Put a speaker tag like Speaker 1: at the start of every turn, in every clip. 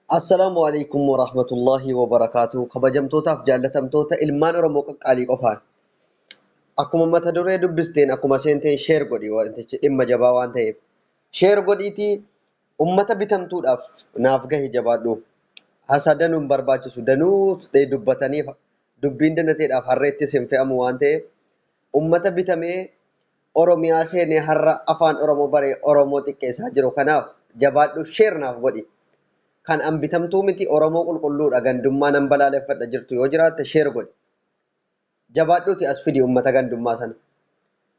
Speaker 1: Assalaamu alaikum warahmatullahi wabarakaatuh. Kabajamtootaaf jaallatamtoota ilmaan Oromoo qaqqaalii qofaan. Akkuma mata duree dubbisteen akkuma seenteen share godhi, wantichi dhimma jabaa waan ta'eef. Share godhiitii ummata bitamtuudhaaf naaf gahi, jabaadhu. Hasa danuu hin barbaachisu. Danuu dubbataniif dubbiin danateedhaaf harreettis hin fe'amu waan ta'eef, ummata bitamee Oromiyaa seenee har'a afaan Oromoo baree Oromoo xiqqeessaa jiru kanaaf jabaadhu, share naaf godhi. Kan an bitamtuu miti, Oromoo qulqulluudha, gandummaa nan balaaleffadha jirtu yoo jiraatte share godhi. Jabaadhuuti as fidi ummata gandummaa sana.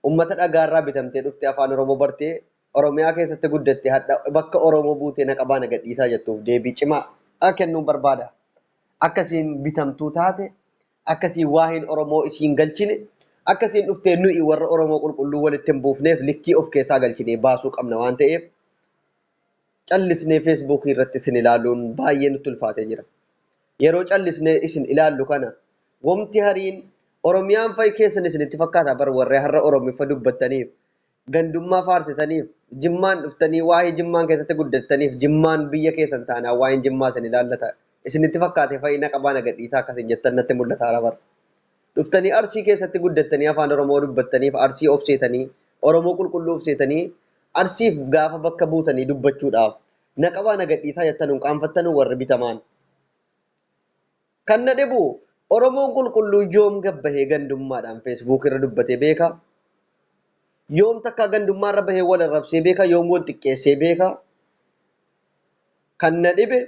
Speaker 1: Ummata dhagaarraa bitamtee dhuftee afaan Oromoo bartee Oromiyaa keessatti guddatte hadha bakka Oromoo buutee na qabaa na gadhiisaa jettuuf deebii cimaa kennuun barbaada. Akkasiin bitamtuu taate, akkasiin waa'een Oromoo isiin galchine, akkasiin dhuftee nuyi warra Oromoo qulqulluu walitti hin buufneef likkii of keessaa galchinee baasuu qabna waan ta'eef, callisnee Feesbuukii irratti isin ilaaluun baay'ee nutti ulfaatee jira. Yeroo callisnee isin ilaallu kana wamti hariin Oromiyaan fa'i keessan isinitti fakkaata bar, warra har'a Oromiffa dubbattaniif, gandummaa faarsitaniif, Jimmaan dhuftanii waa'ee Jimmaan keessatti guddattaniif, Jimmaan biyya keessan taanaan waa'een Jimmaa isin ilaallata isinitti fakkaate fa'i na qabaa na gadhiisaa akkasin jettan natti mul'ata bara. Dhuftanii Arsii keessatti guddattanii afaan Oromoo dubbattaniif, Arsii obseetanii, Oromoo qulqulluu obseetanii, Arsiif gaafa bakka buutanii dubbachuudhaaf na qabaa na gadhiisaa jettan qaanfattanuu warri bitamaan. Kan na dhibu, Oromoon qulqulluu yoom gabbahee gandummaadhaan Feesbuuk irra dubbatee beeka? Yoom takka gandummaa irra bahee wal arrabsee beeka? Yoom wal xiqqeessee beeka? Kan na dhibe,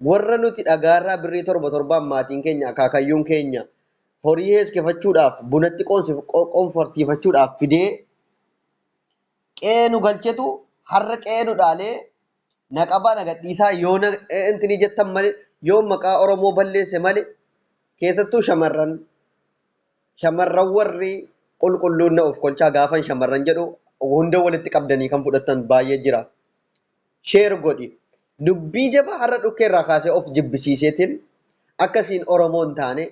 Speaker 1: warra nuti dhagaarraa birrii torba torbaan maatiin keenya, akaakayyuun keenya horii heeskifachuudhaaf, bunatti qoonfarsiifachuudhaaf fidee qe'ee nu galchetu har'a qe'ee nu dhaalee na qabaa na gadhiisaa yoo na intinii jettan malee, yoo maqaa Oromoo balleesse malee, keessattuu shamarran warri qulqulluun na of kolchaa, gaafan shamarran jedhu hunda walitti qabdanii kan fudhattan baay'ee jira. Share godhi. Dubbii jabaa har'a dhukkee irraa kaasee of jibbisiiseetiin akkasiin Oromoo hin taane,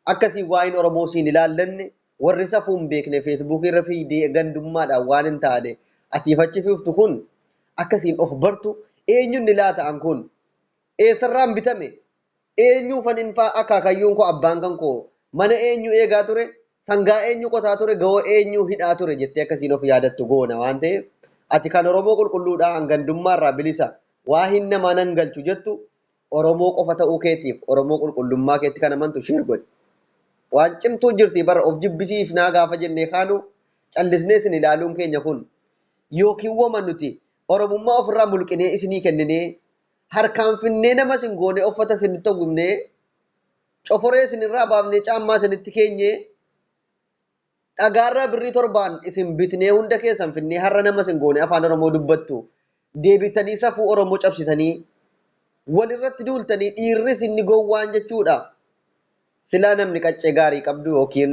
Speaker 1: akkasiin waa'een Oromoo siin ilaallanne, warri safuu hin beekne Feesbuukii irra fiigdee gandummaadhaan waan hin taane asiif achi fiiftu kun akkasiin of bartu, eenyuun ni laata'an kun eessarraan bitame, eenyuufan infaa, akaakayyuun koo, abbaan kan koo mana eenyu eegaa ture, sangaa eenyu qotaa ture, ga'oo eenyu hidhaa ture jettee akkasiin of yaadattu goona waan ta'eef, ati kan Oromoo qulqulluudha, an gandummaarraa bilisa, waa hin namaa nan galchu jettu, Oromoo qofa ta'uu keetiif Oromoo qulqullummaa keetti kan amantu share godhi. Waan cimtuu jirti bara, of jibbisiif naa gaafa jennee kaanu callisnee isin ilaaluun keenya kun yookiin wama nuti Oromummaa ofirraa mulqinee isinii kenninee, harkaan finnee nama isin goonee, uffata isinitti uwwifnee, coforee isinirraa baafnee, caammaa isinitti keenyee, dhagaarraa birrii torbaan isin bitnee, hunda keessan finnee har'a nama isin goonee afaan Oromoo dubbattu, deebitanii safuu Oromoo cabsitanii walirratti duultanii dhiirris inni gowwaan jechuudha. Silaa namni qaccee gaarii qabdu yookiin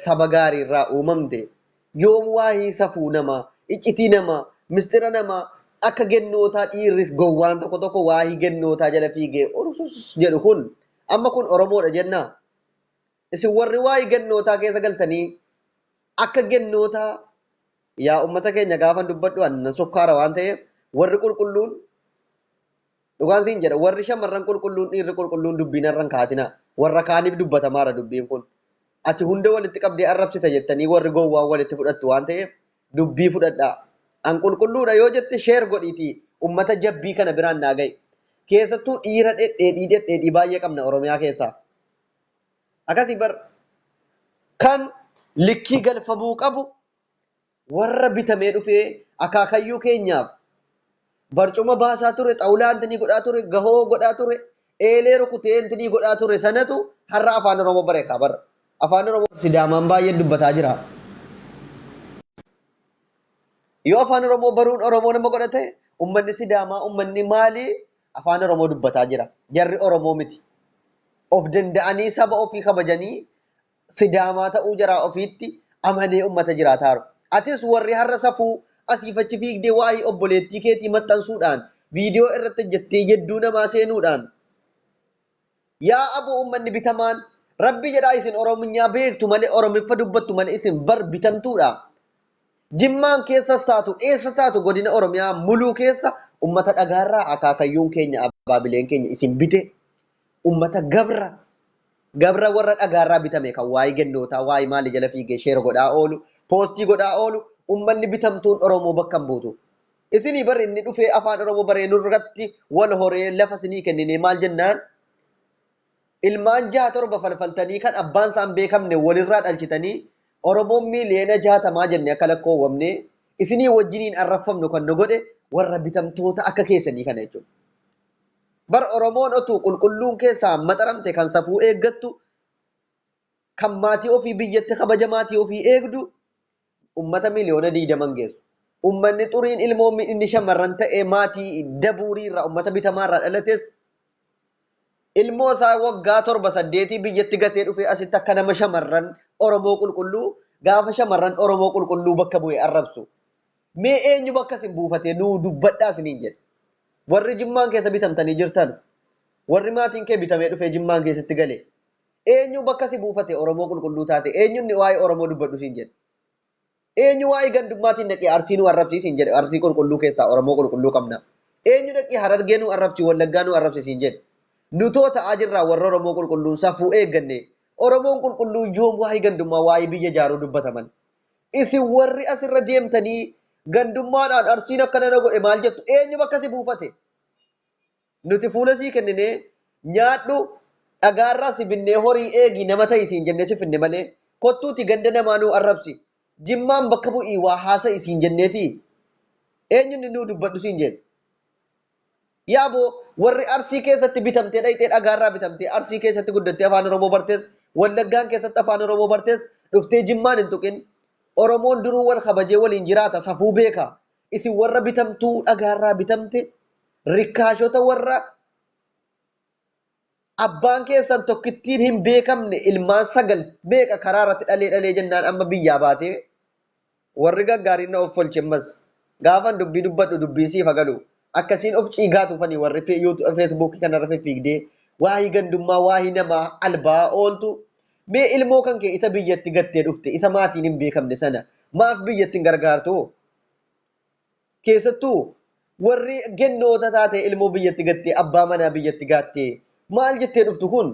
Speaker 1: saba gaarii irraa uumamte yoom waa'ee safuu namaa, iccitii namaa, mistira namaa akka gennootaa, dhiirris gowwaan tokko tokko waa'ee gennootaa jala fiigee urusus jedhu kun amma kun Oromoodha jennaa. Isin warri waa'ee gennootaa keessa galtanii akka gennootaa, yaa ummata keenya, gaafan dubbadhu annan sukkaara waan ta'eef, warri qulqulluun dhugaan siin jedha, warri shamarran qulqulluun, dhiirri qulqulluun dubbiin har'an kaatina, warra kaaniif dubbatamaara dubbiin kun. Ati hunda walitti qabdee arrabsita jettanii warri gowwaan walitti fudhattu waan ta'eef dubbii fudhadhaa. An qulqulluudha yoo jette share godhiitii ummata jabbii kana biraan naa ga'i. Keessattuu dhiira dhedheedhii dhedheedhii baay'ee qabna Oromiyaa keessaa. Akkasii bar, kan likkii galfamuu qabu warra bitamee dhufee akaakayyuu keenyaaf barcuma baasaa ture, xawulaa intinii godhaa ture, gahoo godhaa ture, eelee rukutee intinii godhaa ture sanatu har'a afaan Oromoo bareekaa bara. Afaan Oromoo Sidaamaan baay'ee dubbataa jira. Yoo afaan Oromoo baruun Oromoo nama godhate, ummanni Sidaamaa, ummanni maalii afaan Oromoo dubbataa jira. Jarri Oromoo miti. Of danda'anii saba ofii kabajanii Sidaamaa ta'uu jaraa ofiitti amanee ummata jiraataaru. Atis warri har'a safuu asiif achi fiigdee waa'ee obboleettii keetii maxxansuudhaan, viidiyoo irratti hojjettee yedduu namaa seenuudhaan, yaa aboo, ummanni bitamaan, rabbi jedhaa, isin Orominyaa beektu malee, Oromiffa dubbattu malee, isin bar bitamtuudha. Jimmaan keessas taatu eessa taatu godina Oromiyaa muluu keessa ummata dhagaarraa akaakayyuun keenya abbaabileen keenya isin bite ummata gabra gabra warra dhagaarraa bitame kan waa'ee gennootaa waa'ee maali jala fiigee sheera godhaa oolu poostii godhaa oolu ummanni bitamtuun Oromoo bakka hin buutu. Isinii barri inni dhufee afaan Oromoo baree nurratti wal horee lafa isinii kenninee maal jennaan ilmaan jaha torba falfaltanii kan abbaan isaan beekamne walirraa dhalchitanii Oromoon miiliyoona 60 jenne akka lakkoowwamne isinii wajjiniin arrafamnu kan nu godhe warra bitamtoota akka keessanii kana jechuudha. Bar Oromoon otuu qulqulluun keessaa maxaramte kan safuu eeggattu kan maatii ofii biyyatti kabaja maatii ofii eegdu ummata miiliyoona 20 geessu. Ummanni xuriin ilmoo inni shamarran ta'ee maatii dabuurii irraa ummata bitamaa irraa dhalates ilmoo isaa waggaa 7 8 biyyatti gatee dhufee asitti akka nama shamarran Oromoo qulqulluu gaafa shamarran Oromoo qulqulluu bakka bu'e arrabsu. Mee eenyu bakka isin buufatee nuu dubbadhaa isiniin jedhe. Warri Jimmaan keessa bitamtanii jirtan, warri maatiin kee bitamee dhufee Jimmaan keessatti gale, eenyu bakka si buufate Oromoo qulqulluu taate, eenyu inni waa'ee Oromoo dubbadhu siin jedhe. Eenyu waa'ee gandummaatiin dhaqee Arsii nu arrabsi siin jedhe, Arsii qulqulluu keessaa Oromoo qulqulluu qabna. Eenyu dhaqee Harargee nu arrabsi, Wallaggaa nu arrabsi siin jedhe. Nutoo ta'aa jirraa warra Oromoo qulqulluun safuu eegganne. Oromoon qulqulluu yoom waa'ee gandummaa waa'ee biyya ijaaruu dubbataman. Isin warri asirra deemtanii gandummaadhaan Arsiin akkana na godhe maal jettu eenyu bakka si buufate? Nuti fuula sii kenninee nyaadhu dhagaarraa si binnee horii eegi nama ta'i siin jennee si finne malee kottuuti ganda namaa nuu arrabsi Jimmaan bakka bu'ii waa haasa'i siin jenneeti eenyu inni nuu dubbadhu siin jedhe. Yaaboo warri Arsii keessatti bitamtee dhayxee dhagaarraa bitamtee Arsii keessatti guddattee afaan Oromoo bartes Wallaggaan keessatti afaan Oromoo bartes dhuftee Jimmaan hin tuqin Oromoon duruu wal kabajee waliin jiraata safuu beeka isin warra bitamtuu dhagaarraa bitamte rikkaashota warra abbaan keessan tokkittiin hin beekamne ilmaan sagal meeqa karaa irratti dhalee dhalee jennaan amma biyyaa baatee warri gaggaariin na of folche ammas gaafan dubbii dubbadhu dubbiin siif hagalu akkasiin of ciigaatufanii warri feesbuukii kanarra fiffiigdee waa'ee gandummaa waa'ee namaa albaa ooltu mee ilmoo kan kee isa biyyatti gattee dhufte isa maatiin hin beekamne sana maaf biyyatti hin gargaartu? Keessattuu warri gennoota taate ilmoo biyyatti gattee abbaa manaa biyyatti gaattee maal jettee dhuftu kun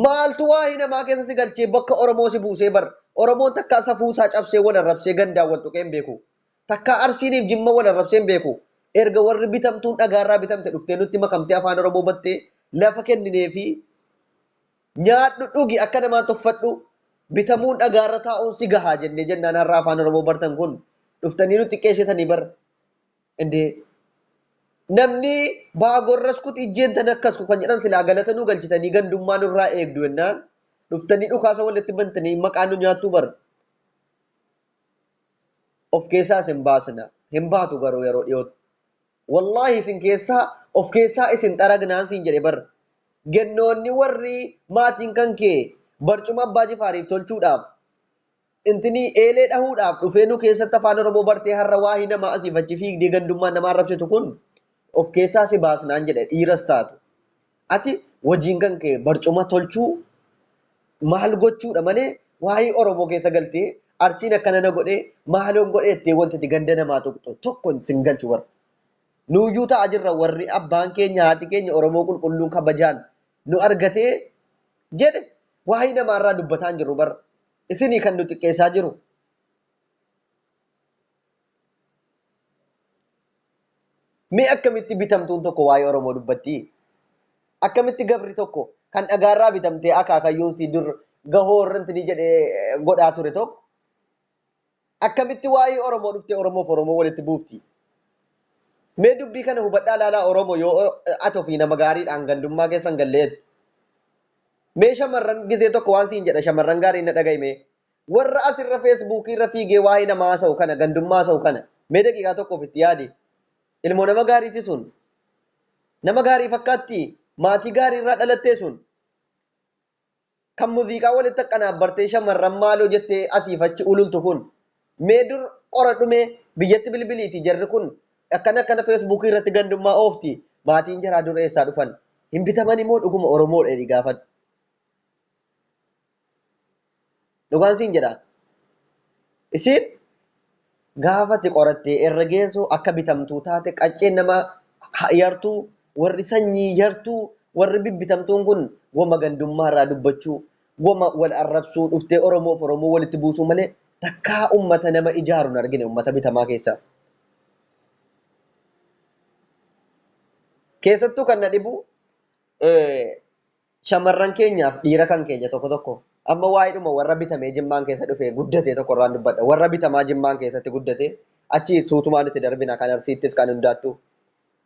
Speaker 1: maaltu waa'ee namaa keessa si galchee bakka Oromoo si buusee bar Oromoon takkaa safuu isaa cabsee wal arrabsee gandaan wal tuqee hin beeku. Takkaa Arsiiniif Jimma wal arrabsee hin beeku. Erga warri bitamtuun dhagaarraa bitamte dhuftee nutti makamtee afaan Oromoo battee lafa kenninee fi nyaadhu dhugi akka namaa tuffadhu bitamuun dhagaarra taa'uun si gahaa jennee jennaan har'a afaan Oromoo bartan kun dhuftanii nu xiqqeessitanii bar. Indee namni baagorraskuti ijjeen tan akkasku kan jedhan silaa galata nu galchitanii gandummaa nurraa eegdu jennaan dhuftanii dhukaasa walitti bantanii maqaa nu nyaattuu bar. Of keessaas hin baasna. Hin baatu garuu yeroo dhiyootti. Wallaahi isin keessaa of keessaa isin xaragnaan siin jedhe bar. Gennoonni warri maatiin kan kee barcuma abbaa jifaariif tolchuudhaaf intinii eelee dhahuudhaaf dhufee nu keessatti afaan Oromoo bartee har'a waahii namaa asiif achi fiigdee gandummaan nama arrabsitu kun of keessaa si baasnaan jedhe dhiiras taatu. Ati hojiin kan kee barcuma tolchuu maal gochuudha malee waa'ee Oromoo keessa galtee Arsiin akkana na godhee maaloon godhee jettee wanti ati ganda namaa tuqxu tokko sin galchu bara. Nuuyyuu ta'a jirra warri abbaan keenya haati keenya Oromoo qulqulluun kabajaan nu argatee jedhe waa'ee namaarraa dubbataa hin jirru bara. Isinii kan nu xiqqeessaa jiru. Mee akkamitti bitamtuun tokko waa'ee Oromoo dubbatti? Akkamitti gabri tokko kan dhagaarraa bitamtee akaakayyuuti dur gahoo irratti ni jedhee godhaa ture tokko akkamitti waa'ee Oromoo dhuftee Oromoof Oromoo walitti buufti? Mee dubbii kana hubadhaa ilaalaa Oromoo yoo ati ofii nama gaariidhaan gandummaa keessan galleetu. Mee shamarran gizee tokko waan siin jedha shamarran gaariin na dhaga'i mee. Warra asirra feesbuukii irra fiigee waa'ee namaa haasa'u kana gandummaa haasa'u kana mee daqiiqaa tokkoof itti yaadi. Ilmoo nama gaariiti sun. Nama gaarii fakkaatti maatii gaarii irraa dhalattee sun. Kan muuziqaa walitti akkanaabbartee shamarran maaloo jettee asiif achi ulultu kun. Mee dur qoradhu mee biyyatti bilbiliiti jarri kun akkana akkana feesbuukii irratti gandummaa oofti maatiin jaraa dur eessaa dhufan. Hin bitaman immoo dhuguma Oromoodha jedhi gaafadhu. Dhugaan siin jedha. Isin Gaafa ati qorattee irra geessu akka bitamtuu taate qacceen nama yartuu warri sanyii yartuu warri bibbitamtuun kun wama gandummaa irraa dubbachuu wama wal arrabsuu dhuftee Oromoof Oromoo walitti buusuu malee takkaa ummata nama ijaaru hin argine ummata bitamaa keessaa. Keessattuu kan na dhibu shamarran keenyaaf dhiira kan keenya tokko tokko amma waa'eedhuma warra bitamee Jimmaan keessa dhufee guddate tokko irraan dubbadha. Warra bitamaa Jimmaan keessatti guddate achi suutumaan itti darbina kan Arsiittis kan hundaattu.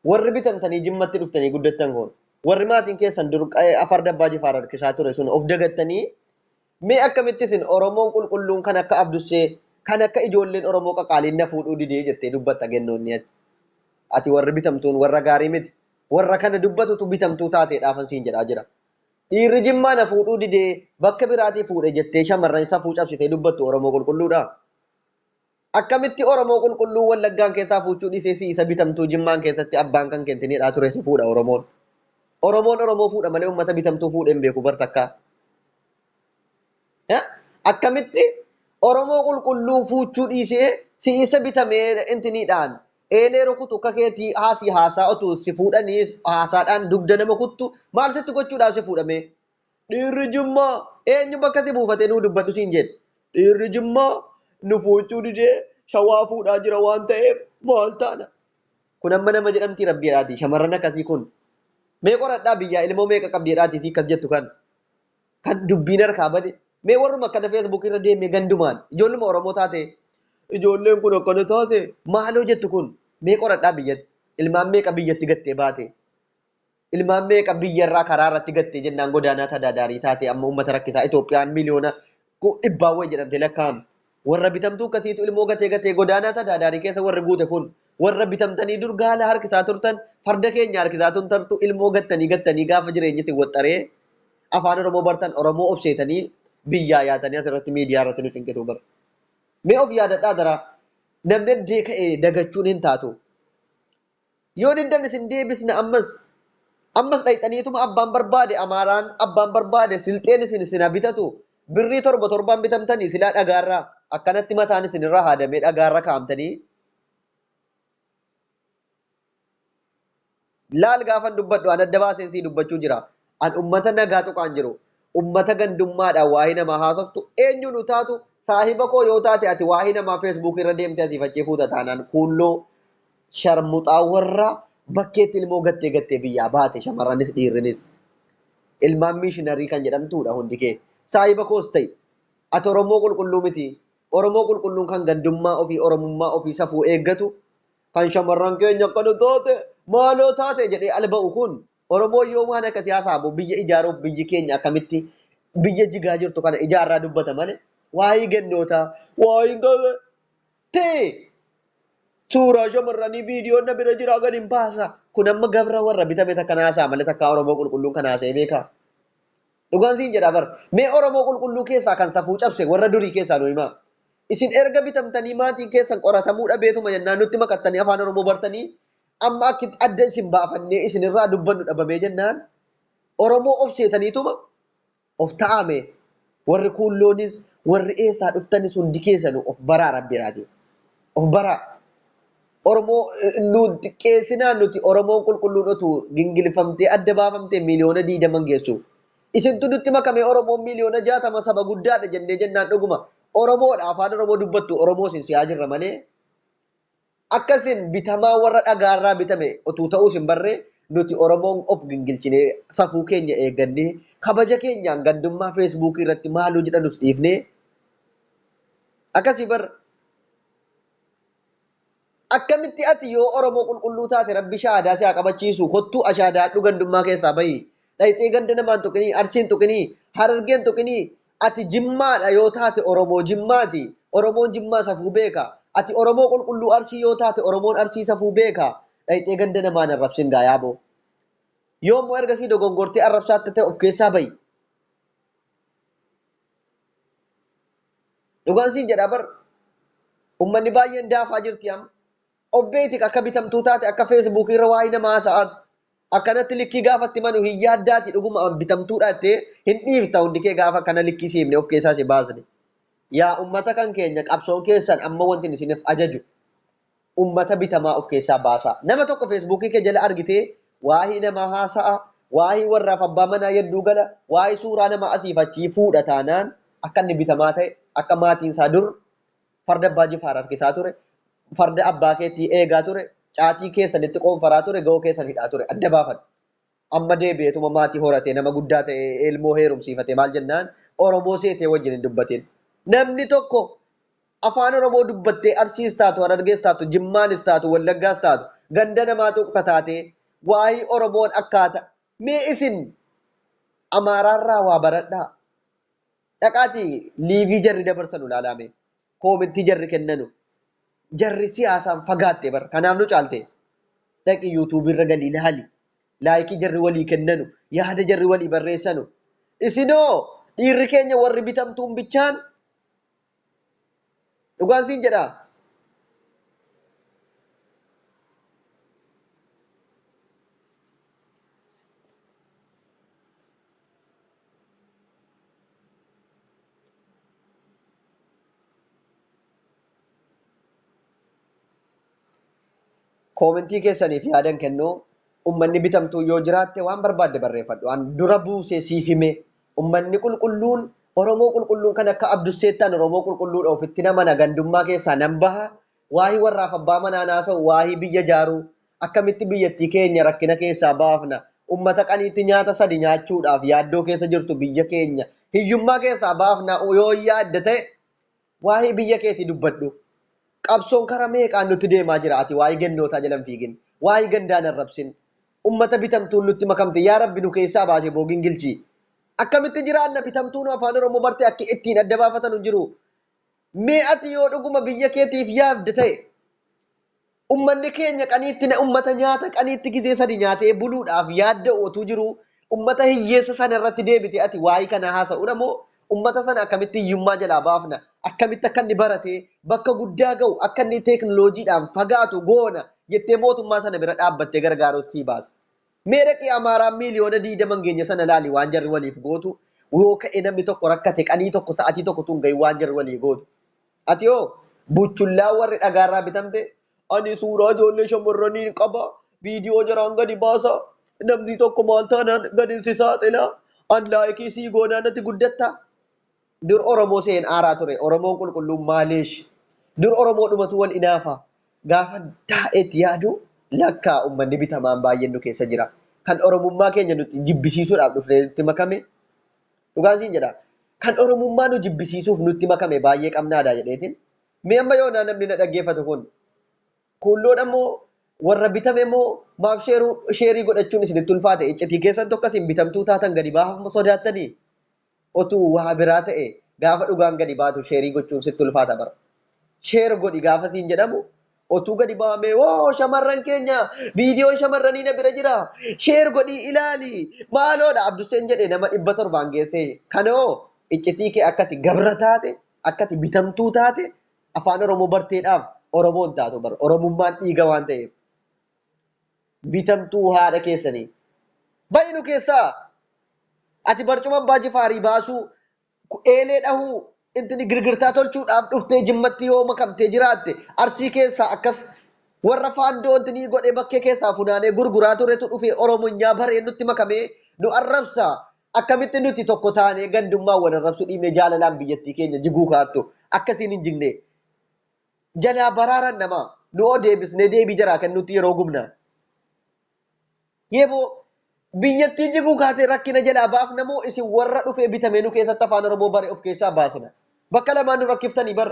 Speaker 1: Warri bitamtanii Jimmatti dhuftanii guddattan kun warri maatiin keessan dur afar dabbaa jifaar harkisaa ture sun of dagattanii mee akkamitti isin Oromoon qulqulluun kan akka Abdussee kan akka ijoolleen Oromoo qaqaaliin na fuudhuu didee jettee dubbatta gennoonni ati. Ati warri bitamtuun warra gaarii miti. Warra kana dubbatutu bitamtuu taateedhaafan siin jedhaa jira. Dhiirri Jimmaa na fuudhuu didee bakka biraatii fuudhe jettee shamarran safuu cabsitee dubbattu Oromoo qulqulluudha. Akkamitti Oromoo qulqulluu Wallaggaan keessaa fuuchuu dhiisee si isa bitamtuu Jimmaan keessatti abbaan kan kentinidhaa ture si fuudha Oromoon. Oromoon Oromoo fuudha malee uummata bitamtuu fuudhee hin beeku bar takkaa. Akkamitti Oromoo qulqulluu fuuchuu dhiisee si isa bitamee intiniidhaan eelee rukutu akka keetii haasii haasaa otuu si fuudhanii haasaadhaan dugda nama kuttu maal sitti gochuudhaaf si fuudhame? Dhiirri Jimmaa eenyu bakka si buufatee nuu dubbadhu siin jedhe. Dhiirri Jimmaa nu fuuchuu didee shawaa fuudhaa jira waan ta'eef maal taana? Kun amma nama jedhamti rabbiidhaati shamarran akkasii kun. Mee qoradhaa biyyaa ilmoo meeqa qabdiidhaati fi akkas jettu kan kan dubbiin harkaa bade. Mee warruma akkana feesbuuk irra deemee gandumaan ijoolluma Oromoo taate ijoolleen kun akkana taate maaloo jettu kun mee qoradhaa biyyatti ilmaan meeqa biyyatti gattee baate ilmaan meeqa biyyarraa karaa irratti gattee jennaan godaanaa tadaadaarii taate amma uummata rakkisaa Itoophiyaan miliyoona dhibbaan wayi jedhamte lakkaa'amte. Warra bitamtuu akkasiitu ilmoo gatee gatee godaanaa tadaadaarii keessa warri guute kun warra bitamtanii dur gaala harkisaa turtan farda keenya harkisaa turtantu ilmoo gattanii gattanii gaafa jireenyi isin waxxaree afaan Oromoo bartan Oromoo obseetanii biyyaa yaatanii asirratti miidiyaa irratti nu cinqitu bara. Mee of yaadadhaa daraa namni addee ka'ee dagachuun hin taatu. Yoo diddan isin deebisna ammas ammas dhayxaniituma abbaan barbaade Amaaraan abbaan barbaade Silxeen isin isin haa bitatu birrii torba torbaan bitamtanii silaa dhagaarraa akkanatti mataan isin irraa haadamee dhagaarra kaa'amtanii laal gaafan dubbadhu an adda baaseen sii dubbachuu jira. An ummata nagaa tuqaan jiru. Ummata gandummaadhaan waa'ee namaa haasoftu eenyu nu taatu saahiba koo yoo taate ati waa'ee namaa feesbuuk irra deemte asii faccee fuuta taanaan kuulloo sharmuxaa warra bakkeetti ilmoo gattee gattee biyyaa baate shamarranis dhiirrinis ilmaan miishinarii kan jedhamtuudha hundi kee. Saahiba koos ta'i ati Oromoo qulqulluu miti. Oromoo qulqulluun kan gandummaa ofii Oromummaa ofii safuu eeggatu kan shamarran keenya akkana taate maaloo taate jedhee alba'u kun Oromoo yoo waan akka siyaasaa biyya ijaaruuf biyyi keenya akkamitti biyya jigaa jirtu kana ijaarraa dubbata malee waa'ee gannootaa waa'ee ta'e suuraa shamarranii viidiyoon na bira jiraa gad hin baasa. Kun amma gabra warra bitame takka naasaa malee takka Oromoo qulqulluun kan haasa'e beekaa. Dhugaan siin jedhaa bara. Mee Oromoo qulqulluu keessaa kan safuu cabse warra durii keessaa nu himaa. Isin erga bitamtanii maatiin keessan qoratamuu dhabeetuma jennaan nutti makattanii afaan Oromoo bartanii amma akki adda isin baafannee isinirraa dubbannu dhabamee jennaan Oromoo of seetaniituma of ta'ame warri kuulloonis warri eessaa dhuftanis hundi keessanuu of baraa rabbiraati. Of baraa. Oromoo nu xiqqeessinaa nuti Oromoon qulqulluun otuu gingilfamtee adda baafamtee miliyoona 20 geessu. Isintu nutti makame Oromoon miliyoona 60 saba guddaadha jennee jennaan dhuguma. Oromoodha afaan Oromoo dubbattu Oromoo isin si'aa jirra malee. Akkasin bitamaa warra dhagaarraa bitame otuu ta'uus hin barree nuti Oromoon of gingilchinee safuu keenya eeggannee kabaja keenyaan gandummaa feesbuukii irratti maaloo jedhanus dhiifnee akkasii barra. Akkamitti ati yoo Oromoo qulqulluu taate rabbi shaadaa si haa qabachiisu kottuu ashaadaadhu gandummaa keessaa bahi. Dhayxee ganda namaan tuqinii, Arsiin tuqinii, Harargeen tuqinii ati Jimmaadha yoo taate Oromoo Jimmaati. Oromoon Jimmaa safuu beeka. Ati Oromoo qulqulluu Arsii yoo taate Oromoon Arsii safuu beeka. Dhayxee ganda namaan arrabsin gaa yaaboo. Yoo immoo ergasii dogongortee arrabsaatti ta'e of keessaa bahi. Dhugaan siin jedhaa bar uummanni baay'een daafaa jirti amma. Obbeeti akka bitamtuu taate akka feesbuukii irra waa'ee namaa haasa'an akkanatti likkii gaafatti manu hin yaaddaati dhuguma bitamtuudha jettee hin dhiifta hundi kee gaafa akkana likkii siimne of keessaa si baasne. Yaa ummata kan keenya qabsoon keessan amma wanti isiniif ajaju ummata bitamaa of keessaa baasaa. Nama tokko feesbuukii kee jala argitee waa'ee namaa haasa'a, waa'ee warraaf abbaa manaa yedduu gala, waa'ee suuraa nama asiif achii fuudha taanaan akka inni bitamaa ta'e, akka maatiin isaa dur farda abbaa jifaar harkisaa ture, farda abbaa keetii eegaa ture, caatii keessanitti qoonfaraa ture, ga'oo keessan hidhaa ture, adda baafadhu. Amma deebi'eetuma maatii horatee nama guddaa ta'e ilmoo heerumsiifatee maal jennaan Oromoo seetee wajjin hin dubbatin. Namni tokko afaan Oromoo dubbattee Arsiis taatu, Harargees taatu, Jimmaanis taatu, Wallaggaas taatu, ganda namaa tuqxa taatee waa'ee Oromoon akkaata. Mee isin Amaaraarraa waa baradhaa. Dhaqaatii liivii jarri dabarsanu ilaalaa. Koomentii jarri kennanu. Jarri siyaasaan fagaatte bara. Kanaaf nu caalte. Dhaqi yuutuubii irra galii ilaali. Laayikii jarri walii kennanu. Yaada jarri walii barreessanu. Isinoo dhiirri keenya warri bitamtuun bichaan dhugaan siin jedhaa. Koomentii keessaniif yaadan kennuu ummanni bitamtuu yoo jiraatte waan barbaadde barreeffadhu. Waan dura buusee siif hime ummanni qulqulluun Oromoo qulqulluun kan akka Abdusseettaan Oromoo qulqulluudha ofitti namana gandummaa keessaa nan baha. Waa'ee warraaf abbaa manaa naasa'u waa'ee biyya jaaruu akkamitti biyyattii keenya rakkina keessaa baafna. Ummata qaniitti nyaata sadi nyaachuudhaaf yaaddoo keessa jirtu biyya keenya hiyyummaa keessaa baafna yoo yaadda ta'e waa'ee biyya keetii dubbadhu. Qabsoon karaa meeqaan nutti deemaa jira ati waa'ee gandootaa jalan fiigin waa'ee gandaan arrabsin ummata bitamtuun nutti makamte yaa rabbi nu keessaa baase boogin gilchii. Akkamitti jiraanna bitamtuun afaan Oromoo barte akka ittiin adda baafatan hin jiru. Mee ati yoo dhuguma biyya keetiif yaadde ta'e ummanni keenya qaniitti ummata nyaata qaniitti gizee sadi nyaatee buluudhaaf yaadda otuu jiru ummata hiyyeessa sana irratti deebite ati waa'ee kana haasa'uudha moo ummata sana akkamitti hiyyummaa jalaa baafna akkamitti akka inni baratee bakka guddaa ga'u akka inni teeknoloojiidhaan fagaatu goona jettee mootummaa sana bira dhaabbattee gargaaruuf sii baasa. Mee dhaqii Amaaraan miiliyoona 20 geenya sana laali waan jarri waliif gootu yoo ka'e namni tokko rakkate qanii tokko sa'atii tokko tun gahi waan jarri walii gootu. Ati yoo buchullaa warri dhagaarraa bitamte ani suuraa ijoollee shamarranii qaba viidiyoo jaraan gadi baasa namni tokko maal taanaan gadi si saaxila an laayikii sii goonaa natti guddatta. Dur Oromoo seen aaraa ture Oromoon qulqulluun maaliish dur Oromoo dhumatu wal inaafa gaafa taa'etti yaadu lakkaa ummanni bitamaan baay'een nu keessa jira. Kan Oromummaa keenya nuti jibbisiisuudhaaf dhufnee nutti makame dhugaan siin jedha. Kan Oromummaa nu jibbisiisuuf nutti makame baay'ee qabnaadha jedheetiin. Mee amma yoo namni na dhaggeeffatu kun kulloon ammoo warra bitame moo maaf sheerii godhachuun isinitti ulfaate iccitii keessan tokko isin bitamtuu taatan gadi baafama sodaattanii otuu waa biraa ta'e gaafa dhugaan gadi baatu sheerii gochuun sitti ulfaata bara. Sheer godhi gaafa siin jedhamu otuu gadi bahamee woo shamarran keenya viidiyoon shamarranii na bira jira sheer godhii ilaali maaloodha Abduseen jedhee nama 700 geessee kanoo iccitii kee akkati gabra taate akkati bitamtuu taate afaan Oromoo barteedhaaf Oromoon taatu bara Oromummaan dhiiga waan ta'eef bitamtuu haadha keessanii. Baay'inu keessaa ati barcuma abbaa jifaarii baasuu eelee dhahuu intini girgirtaa tolchuudhaaf dhuftee jimmatti yoo makamtee jiraatte arsii keessaa akkas warra faandoo intini godhee bakkee keessaa funaanee gurguraa turetu dhufee Oromonyaa baree nutti makamee nu arrabsa. Akkamitti nuti tokko taanee gandummaa wal arrabsuu dhiibnee jaalalaan biyyattii keenya jiguu kaattu akkasiin hin jigne. Jalaa baraaran namaa nu oo deebisnee deebii jaraa kennutti yeroo gubna. Yeeboo biyyattiin jiguu kaatee rakkina jalaa baafna moo isin warra dhufee bitamee nu keessatti afaan Oromoo bare of keessaa baasna. Bakka lamaan nu rakkiftanii bar.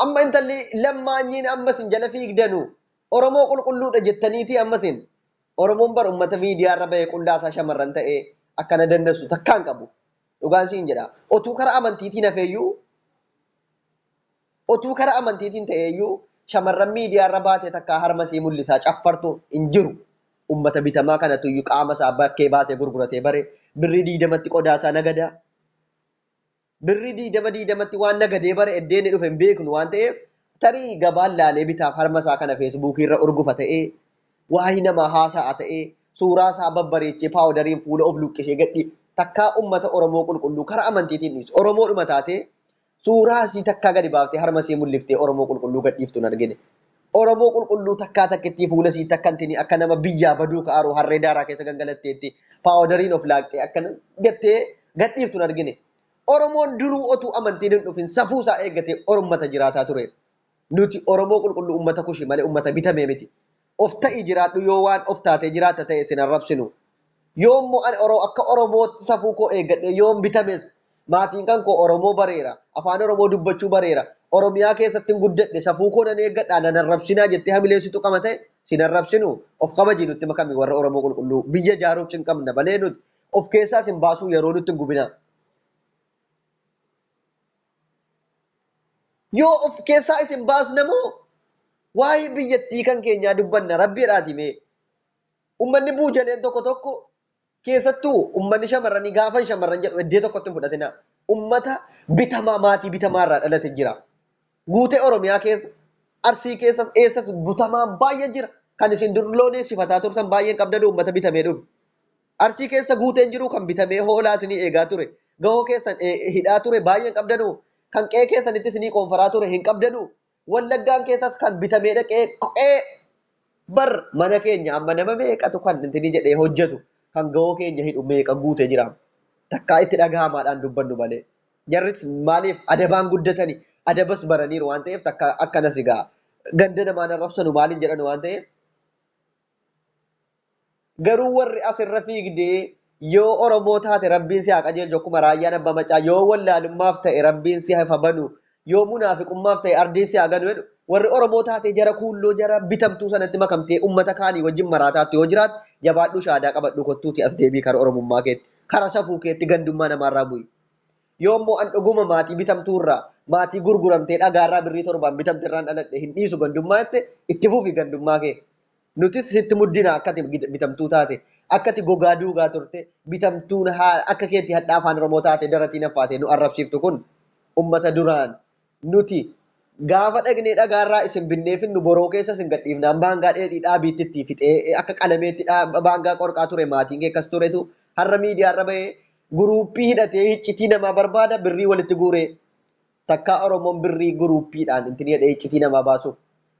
Speaker 1: Amma intalli lammaanyiin amma isin jala fiigdanu Oromoo qulqulluudha jettaniiti amma isin. Oromoon bar ummata miidiyaarra bahee qullaasaa shamarran ta'ee akkana dandeessu takkaan qabu. Dhugaan siin jedha. Otuu karaa amantiitiin hafeeyyuu otuu karaa amantiitiin ta'eeyyuu shamarran miidiyaarra baatee takkaa harma sii mul'isaa caffartu hin jiru. Ummata bitamaa kanatu iyyuu qaama isaa bakkee baatee gurguratee bare birrii 20tti qodaa isaa nagadaa. Birrii 20 20tti waan nagadee bare eddeen dhufe hin beeknu waan ta'eef tarii gabaan laalee bitaaf harma isaa kana feesbuukii irra urgufa ta'ee waa'ee namaa haasa'a ta'ee suuraa isaa babbareechee paawudariin fuula of luqqisee gadhi. Takkaa uummata Oromoo qulqulluu karaa amantiitiin dhiisu. Oromoodhuma taatee suuraa isii takkaa gadi baaftee harma isii mul'iftee Oromoo qulqulluu gadhiiftu hin argine. Oromoo qulqulluu takkaa takkittii fuula isii takka hin akka nama biyyaa baduu ka'aaru harree daaraa keessa gangalatteetti paawudariin of laaqxee akka gattee gadhiiftu hin argine. Oromoon duruu otuu amantiin hin dhufin safuu isaa eeggatee Orommata jiraataa ture. Nuti Oromoo qulqulluu uummata kushi malee uummata bitamee miti. Of ta'ii jiraadhu yoo waan of taatee jiraatta ta'e sin arrabsinu. Yoo immoo ani akka Oromootti safuu koo eeggadhe yoon bitames maatiin kan koo Oromoo bareera afaan Oromoo dubbachuu bareera Oromiyaa keessatti hin guddadhe safuu koo nan eeggadha nan arrabsinaa jettee hamileessitu qama ta'e sin arrabsinu of kabajii nutti makami warra Oromoo qulqulluu biyya ijaaruuf cinqabna malee nuti of keessaa sin baasuu yeroo nutti hin gubina. Yoo of keessaa isin baasna moo waa'ee biyyattii kan keenyaa dubbanna rabbiidhaati mee. Uummanni buujaleen tokko tokko keessattuu uummanni shamarranii gaafa shamarran jedhu iddoo tokkotti hin fudhatina. Uummata bitamaa maatii bitamaa irraa dhalate jira. Guutee Oromiyaa keessa Arsii keessas eessas butamaan baay'een jira. Kan isin dur loon eegsifataa turtan baay'een qabdan uummata bitamee dhufe. Arsii keessa guuteen jiru kan bitamee hoolaa isinii eegaa ture. Gahoo keessan hidhaa ture baay'een qabdanuu. Kan qe'ee keessanitti isinii qoonfaraa ture hin qabdanuu. Wallaggaan keessas kan bitamee dhaqee qe'ee bar mana keenya amma nama meeqatu kan intini jedhee hojjetu kan gahoo keenya hidhu meeqa guutee jira. Takkaa itti dhagahamaadhaan dubbannu malee. Jarris maaliif adabaan guddatani adabas baraniiru waan ta'eef takka akkanas egaa ganda namaan arrabsanu maaliin jedhan waan ta'eef. Garuu warri asirra fiigdee yoo Oromoo taate rabbiin si haa qajeelchu akkuma raayyaan abbaa macaa yoo wallaalummaaf ta'e rabbiin si haa banu yoo munaafiqummaaf ta'e ardiin si haa ganu jedhu warri Oromoo taate jara kuulloo jara bitamtuu sanatti makamtee uummata kaanii wajjin maraataatti yoo jiraatte jabaadhuu shaadaa qabadhu kottuuti as deebii kara Oromummaa keetti kara safuu keetti gandummaa namaarraa bu'i. Yoo immoo an dhuguma maatii bitamtuurraa maatii gurguramtee dhagaarraa birrii torbaan bitamteerraan dhaladhe hin dhiisu gandummaa jette itti fufi gandummaa kee. Nutis sitti muddina akka ati bitamtuu taate akka ati gogaa duugaa turte bitamtuun akka keetti hadhaa afaan Oromoo taate daratiin affaate nu arrabsiiftu kun ummata duraan nuti gaafa dhaqnee dhagaarraa isin binnee finnu boroo keessa isin gadhiifnaan baangaa dheedhii dhaabiitti itti fixee akka qalameetti baangaa qorqaa ture maatiin kee akkas turetu har'a miidiyaarra bahee guruuppii hidhatee iccitii namaa barbaada birrii walitti guuree takkaa Oromoon birrii guruuppiidhaan intini jedhee iccitii namaa baasuuf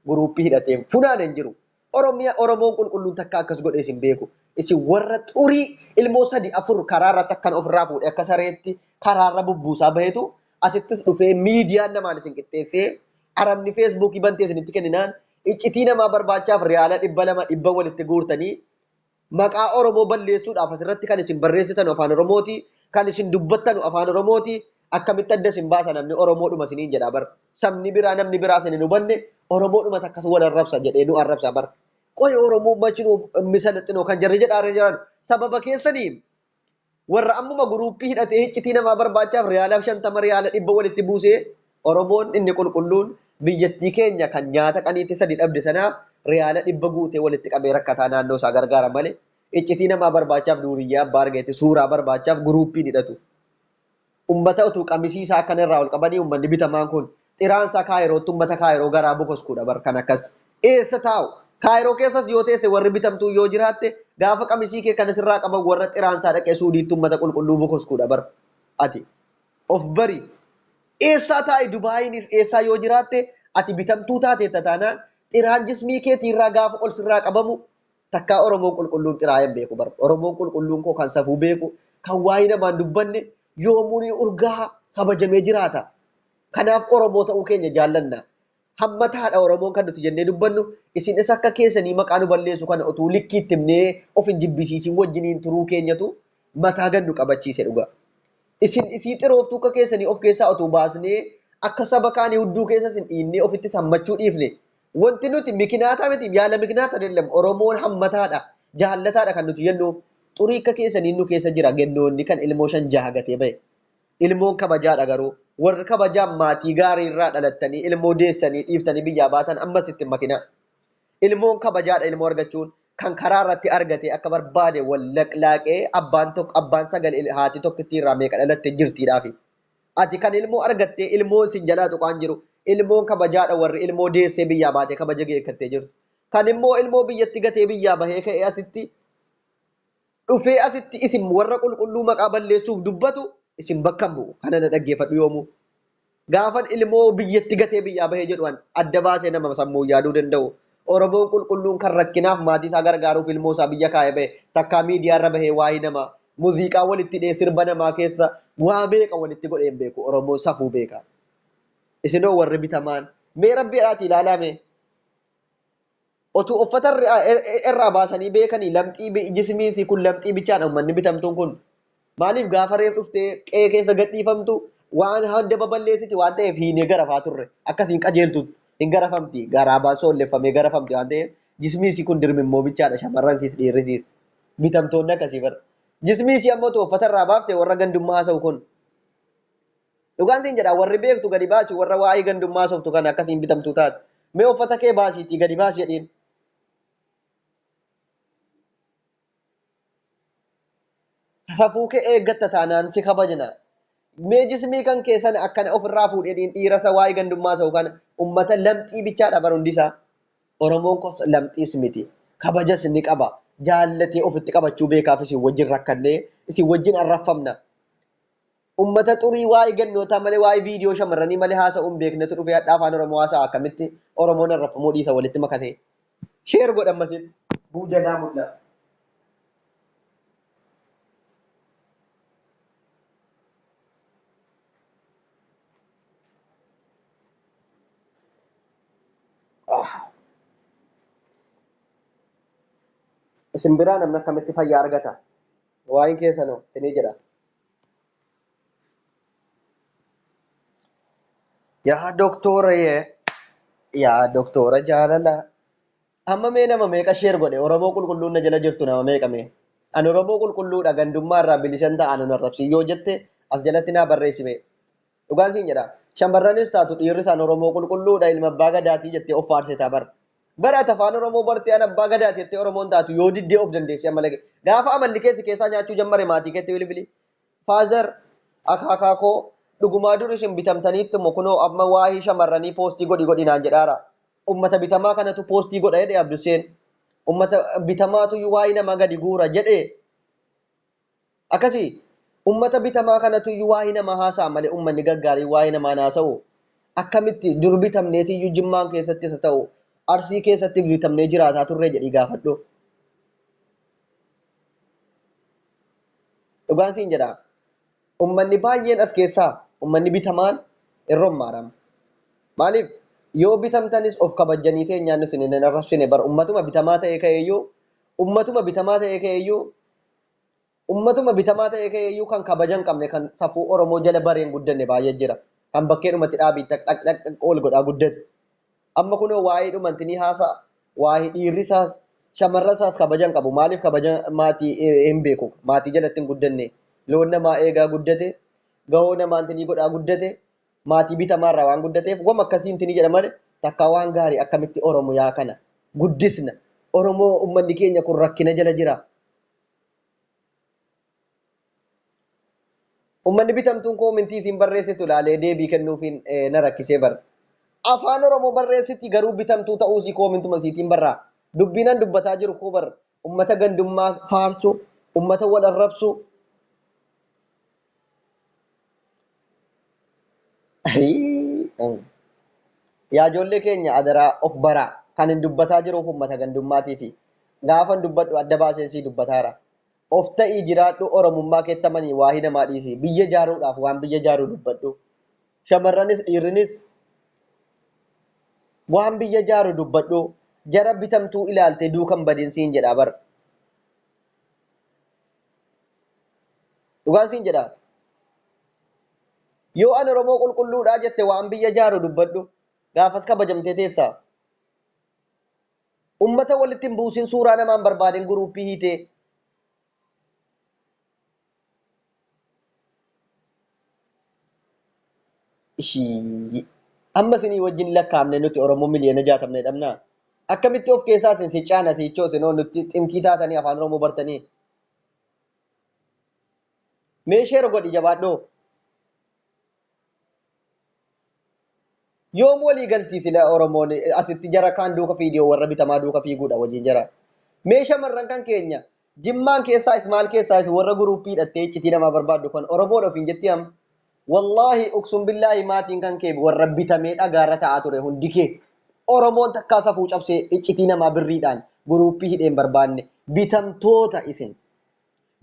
Speaker 1: guruuppii hidhatee funaan hin jiru. Oromiyaa Oromoon qulqulluun takka akkas godhee isin beeku. Isin warra xurii ilmoo sadi afur karaarra takkan ofirraa fuudhee akka sareetti karaarra bubbuusaa bahetu asitti dhufee miidiyaan namaan isin qixxeessee arabni feesbuukii bantee isinitti kenninaan iccitii namaa barbaachaaf riyaala 200 dhibba walitti guurtanii maqaa Oromoo balleessuudhaaf asirratti kan isin barreessitan afaan Oromooti, kan isin dubbattanu afaan Oromooti, akkamitti adda isin baasa namni Oromoodhuma isiniin jedha bar. Sabni biraa namni biraa isin hin hubanne Oromoodhuma takkas wal arrabsa jedhee nu arrabsa bar. Qoy Oromoo machinuu misalaxinoo kan jarri jedhaa jiran sababa keessanii warra ammuma guruuppii hidhatee iccitii namaa barbaachaaf riyaala 50 riyaala 100 walitti buusee Oromoon inni qulqulluun biyyattii keenya kan nyaata qaniitti sadi dhabde sanaaf riyaala 100 guutee walitti qabee rakkataa naannoo isaa gargaara malee iccitii namaa barbaachaaf duuriyyaa abbaa argeetti suuraa barbaachaaf guruuppiin hidhatu. Ummata utuu qamisii isaa akkana irraa ol qabanii uummanni bitamaan kun xiraan isaa kaayirootti ummata kaayiroo garaa bokoskuudha bar kan akkas eessa taa'u kaayiroo keessas yoo teesse warri bitamtuu yoo jiraatte gaafa qamisii kee kan asirraa qaban warra xiraan isaa dhaqee suudiitti ummata qulqulluu bokoskuudha bar ati of bari eessaa taa'i Dubaayinis eessaa yoo jiraatte ati bitamtuu taateetta taanaan xiraan jismii keetiirraa gaafa ol sirraa qabamu takkaa Oromoon qulqulluun xiraa hin beeku bar Oromoon qulqulluun koo kan safuu beeku kan waa'ee namaan dubbanne yoomuu ni urgaa kabajamee jiraata. Kanaaf Oromoo ta'uu keenya jaallanna. Hammataadha Oromoon kan nuti jennee dubbannu isin isa akka keessanii maqaa nu balleessu kana utuu likkii itti himnee of hin jibbisiisin wajjiniin turuu keenyatu mataa gannu qabachiise dhuga. Isin isii xirooftuu akka keessanii of keessaa utuu baasnee akka saba kaanii hudduu keessa isin dhiinnee ofitti hammachuu dhiifne. Wanti nuti mikinaataa miti yaala mikinaataa jedhamu Oromoon hammataadha jaallataadha kan nuti jennu xurii akka keessanii nu keessa jira gennoonni kan ilmoo 5 6 gatee bahe. Ilmoon kabajaadha garuu warri kabajaan maatii gaarii irraa dhalattanii ilmoo deessanii dhiiftanii biyyaa baatan ammas itti makinaa. Ilmoon kabajaadha ilmoo argachuun kan karaa irratti argate akka barbaade wallaqlaaqee abbaan tokko abbaan sagal haati tokkitti irraa meeqa dhalatte jirtiidhaafi. Ati kan ilmoo argattee ilmoon sin jalaa tuqaan jiru ilmoon kabajaadha warri ilmoo deessee biyyaa baatee kabaja geekkattee jirtu. Kan immoo ilmoo biyyatti gatee biyyaa bahee ka'ee asitti Dhufee asitti isin warra qulqulluu maqaa balleessuuf dubbatu isin bakka hin bu'u. Kana na dhaggeeffadhu yoomuu. Gaafan ilmoo biyyatti gatee biyyaa bahee jedhu an adda baasee nama sammuu yaaduu danda'u. Oromoon qulqulluun kan rakkinaaf maatii isaa gargaaruuf ilmoo isaa biyya kaa'ee bahe takkaa miidiyaarra bahee waa'ee namaa muuziqaa walitti dhee sirba namaa keessa waa meeqa walitti godhee hin beeku. Oromoon safuu beeka. Isinoo warri bitamaan mee rabbiidhaati ilaalaa mee. Otuu uffata irraa baasanii beekanii lamxii jismiinsi kun lamxii bichaan uummanni bitamtuun kun maaliif gaafa reef dhuftee qe'ee keessa gadhiifamtu waan hunda baballeessiti waan ta'eef hiinee garafaa turre akkasiin qajeeltu hin garafamti garaa baasoo olleffamee garafamti waan ta'eef jismiinsi kun dirmimmoo bichaadha shamarransiis dhiirrisiis bitamtoonni akkasii bara. Jismiinsi ammoo uffata irraa baafte warra gandummaa haasa'u kun dhugaan siin jedha warri beektu gadi baasi warra waa'ee gandummaa haasoftu kana akkasiin bitamtuu taate mee uffata kee baasiitii gadi baasi jedhiin. Safuu kee eeggatta taanaan si kabajna. Mee jismii kan keessan akkana ofirraa fuudhee dhiira isa waa'ee gandummaa haasa'u kana ummata lamxii bichaadha bara hundisaa. Oromoon kos lamxiis miti. Kabajas ni qaba. Jaallatee ofitti qabachuu beekaaf isin wajjin rakkannee isin wajjin arraffamna. Ummata xurii waa'ee gannootaa malee waa'ee viidiyoo shamarranii malee haasa'uu hin beeknetu dhufee hadhaa afaan Oromoo haasa'a akkamitti Oromoon arraffamuu dhiisa walitti makatee. Sheer godhan masin. Buujanaa mul'ata. Isin biraa namni akkamitti fayyaa argata? Waa'een keessanoo isinii jedha. Yaa doktora yee yaa doktora jaalala. Amma mee nama meeqa sheer godhe Oromoo qulqulluun na jala jirtu nama meeqa mee? Ani Oromoo qulqulluudha gandummaa irraa bilisan ta'a nu arrabsi yoo jette as jalatti naa barreessi mee. Dhugaan siin jedha. Shamarranis taatu dhiirri isaan Oromoo qulqulluudha ilma abbaa gadaatii jettee of faarsitaa bara. Bara ati afaan Oromoo bartee an abbaa gadaati jettee Oromoon taatu yoo diddee of dandeessi amala kee. Gaafa amalli keessi keessaa nyaachuu jammare maatii keetti bilbili. Faazar akaakaa koo dhugumaa dur isin bitamtaniittuma kunoo amma waa'ee shamarranii poostii godhi godhi naan jedhaara. Ummata bitamaa kanatu poostii godha jedhe Abduseen. Ummata bitamaatu waa'ee namaa gadi guura jedhe. Akkasii ummata bitamaa kanatu waa'ee namaa haasa'a malee ummanni gaggaarii waa'ee namaa haasa'u. Akkamitti dur bitamneetiyyuu Jimmaan keessattis haa ta'u Arsii keessatti bitamnee jiraataa turre jedhii gaafadhu. Dhugaan siin jedha. Ummanni baay'een as keessaa ummanni bitamaan irra maarama. Maaliif yoo bitamtanis of kabajanii teenyaan nuti hin arrabsine bar ummatuma bitamaa ta'e ka'eeyyuu ummatuma bitamaa ta'e ka'eeyyuu ummatuma bitamaa ta'e ka'eeyyuu kan kabaja hin qabne kan safuu Oromoo jala bareen guddanne baay'ee jira. Kan bakkee dhumatti dhaabii dhaq dhaq dhaq dhaq ol godhaa guddate. Amma kunoo waa'ee dhumantinii haasa'a waa'ee dhiirri isaas shamarran isaas kabaja hin qabu. Maaliif kabaja maatii hin beeku? Maatii jalatti hin guddanne. Loon namaa eegaa guddate gahoo namaa intinii godhaa guddate maatii bitamaarraa waan guddateef wam akkasii intinii jedha malee takka waan gaarii akkamitti Oromoo yaa kana guddisna. Oromoo ummanni keenya kun rakkina jala jira. Ummanni bitamtuun koomintii isiin barreessitu ilaalee deebii kennuufiin na rakkisee bara. Afaan Oromoo barreessiti garuu bitamtuu ta'uusii koomintuma isiitiin barraa. Dubbiinan dubbataa jiru koo bara. Ummata gandummaa faarsu, ummata wal arrabsu. Yaa ijoollee keenya adaraa of baraa. Kan hin dubbataa jiruuf ummata gandummaatii fi gaafan dubbadhu adda baaseen sii dubbataara. Of ta'ii jiraadhu Oromummaa keettamanii waa'ee namaa dhiisi. Biyya ijaaruudhaaf waan biyya ijaaruu dubbadhu. Shamarranis dhiirrinis waan biyya ijaaru dubbadhu. Jara bitamtuu ilaaltee duukan badin siin jedha bar. Dhugaan siin jedha. Yoo an Oromoo qulqulluudhaa jette waan biyya ijaaru dubbadhu. Gaafas kabajamtee teessaa. Ummata walitti hin buusin suuraa namaan barbaadin guruuppii hiitee. Ishii. Amma isinii wajjin lakkaa'amne nuti Oromoo 60 miliyoona dhabnaa. Akkamitti of keessaa isin sicaana sichoo isinoo nutti xintii taatanii afaan Oromoo bartanii. Mee sheer godhi jabaadhoo. Yoom walii galtii sila Oromoon asitti jara kaan duuka fiigee warra bitamaa duuka fiiguudha wajjin jara. Mee shamarran kan keenya Jimmaan keessaas maal keessaas warra guruppii hidhattee iccitii namaa barbaaddu kan Oromoodha ofiin jetti amma. Wallaahi uksum billaahi maatiin kan kee warra bitamee dhagaarra taa'aa ture hundi kee. Oromoon takkaa safuu cabsee iccitii namaa birriidhaan guruppii hidheen barbaanne bitamtoota isin.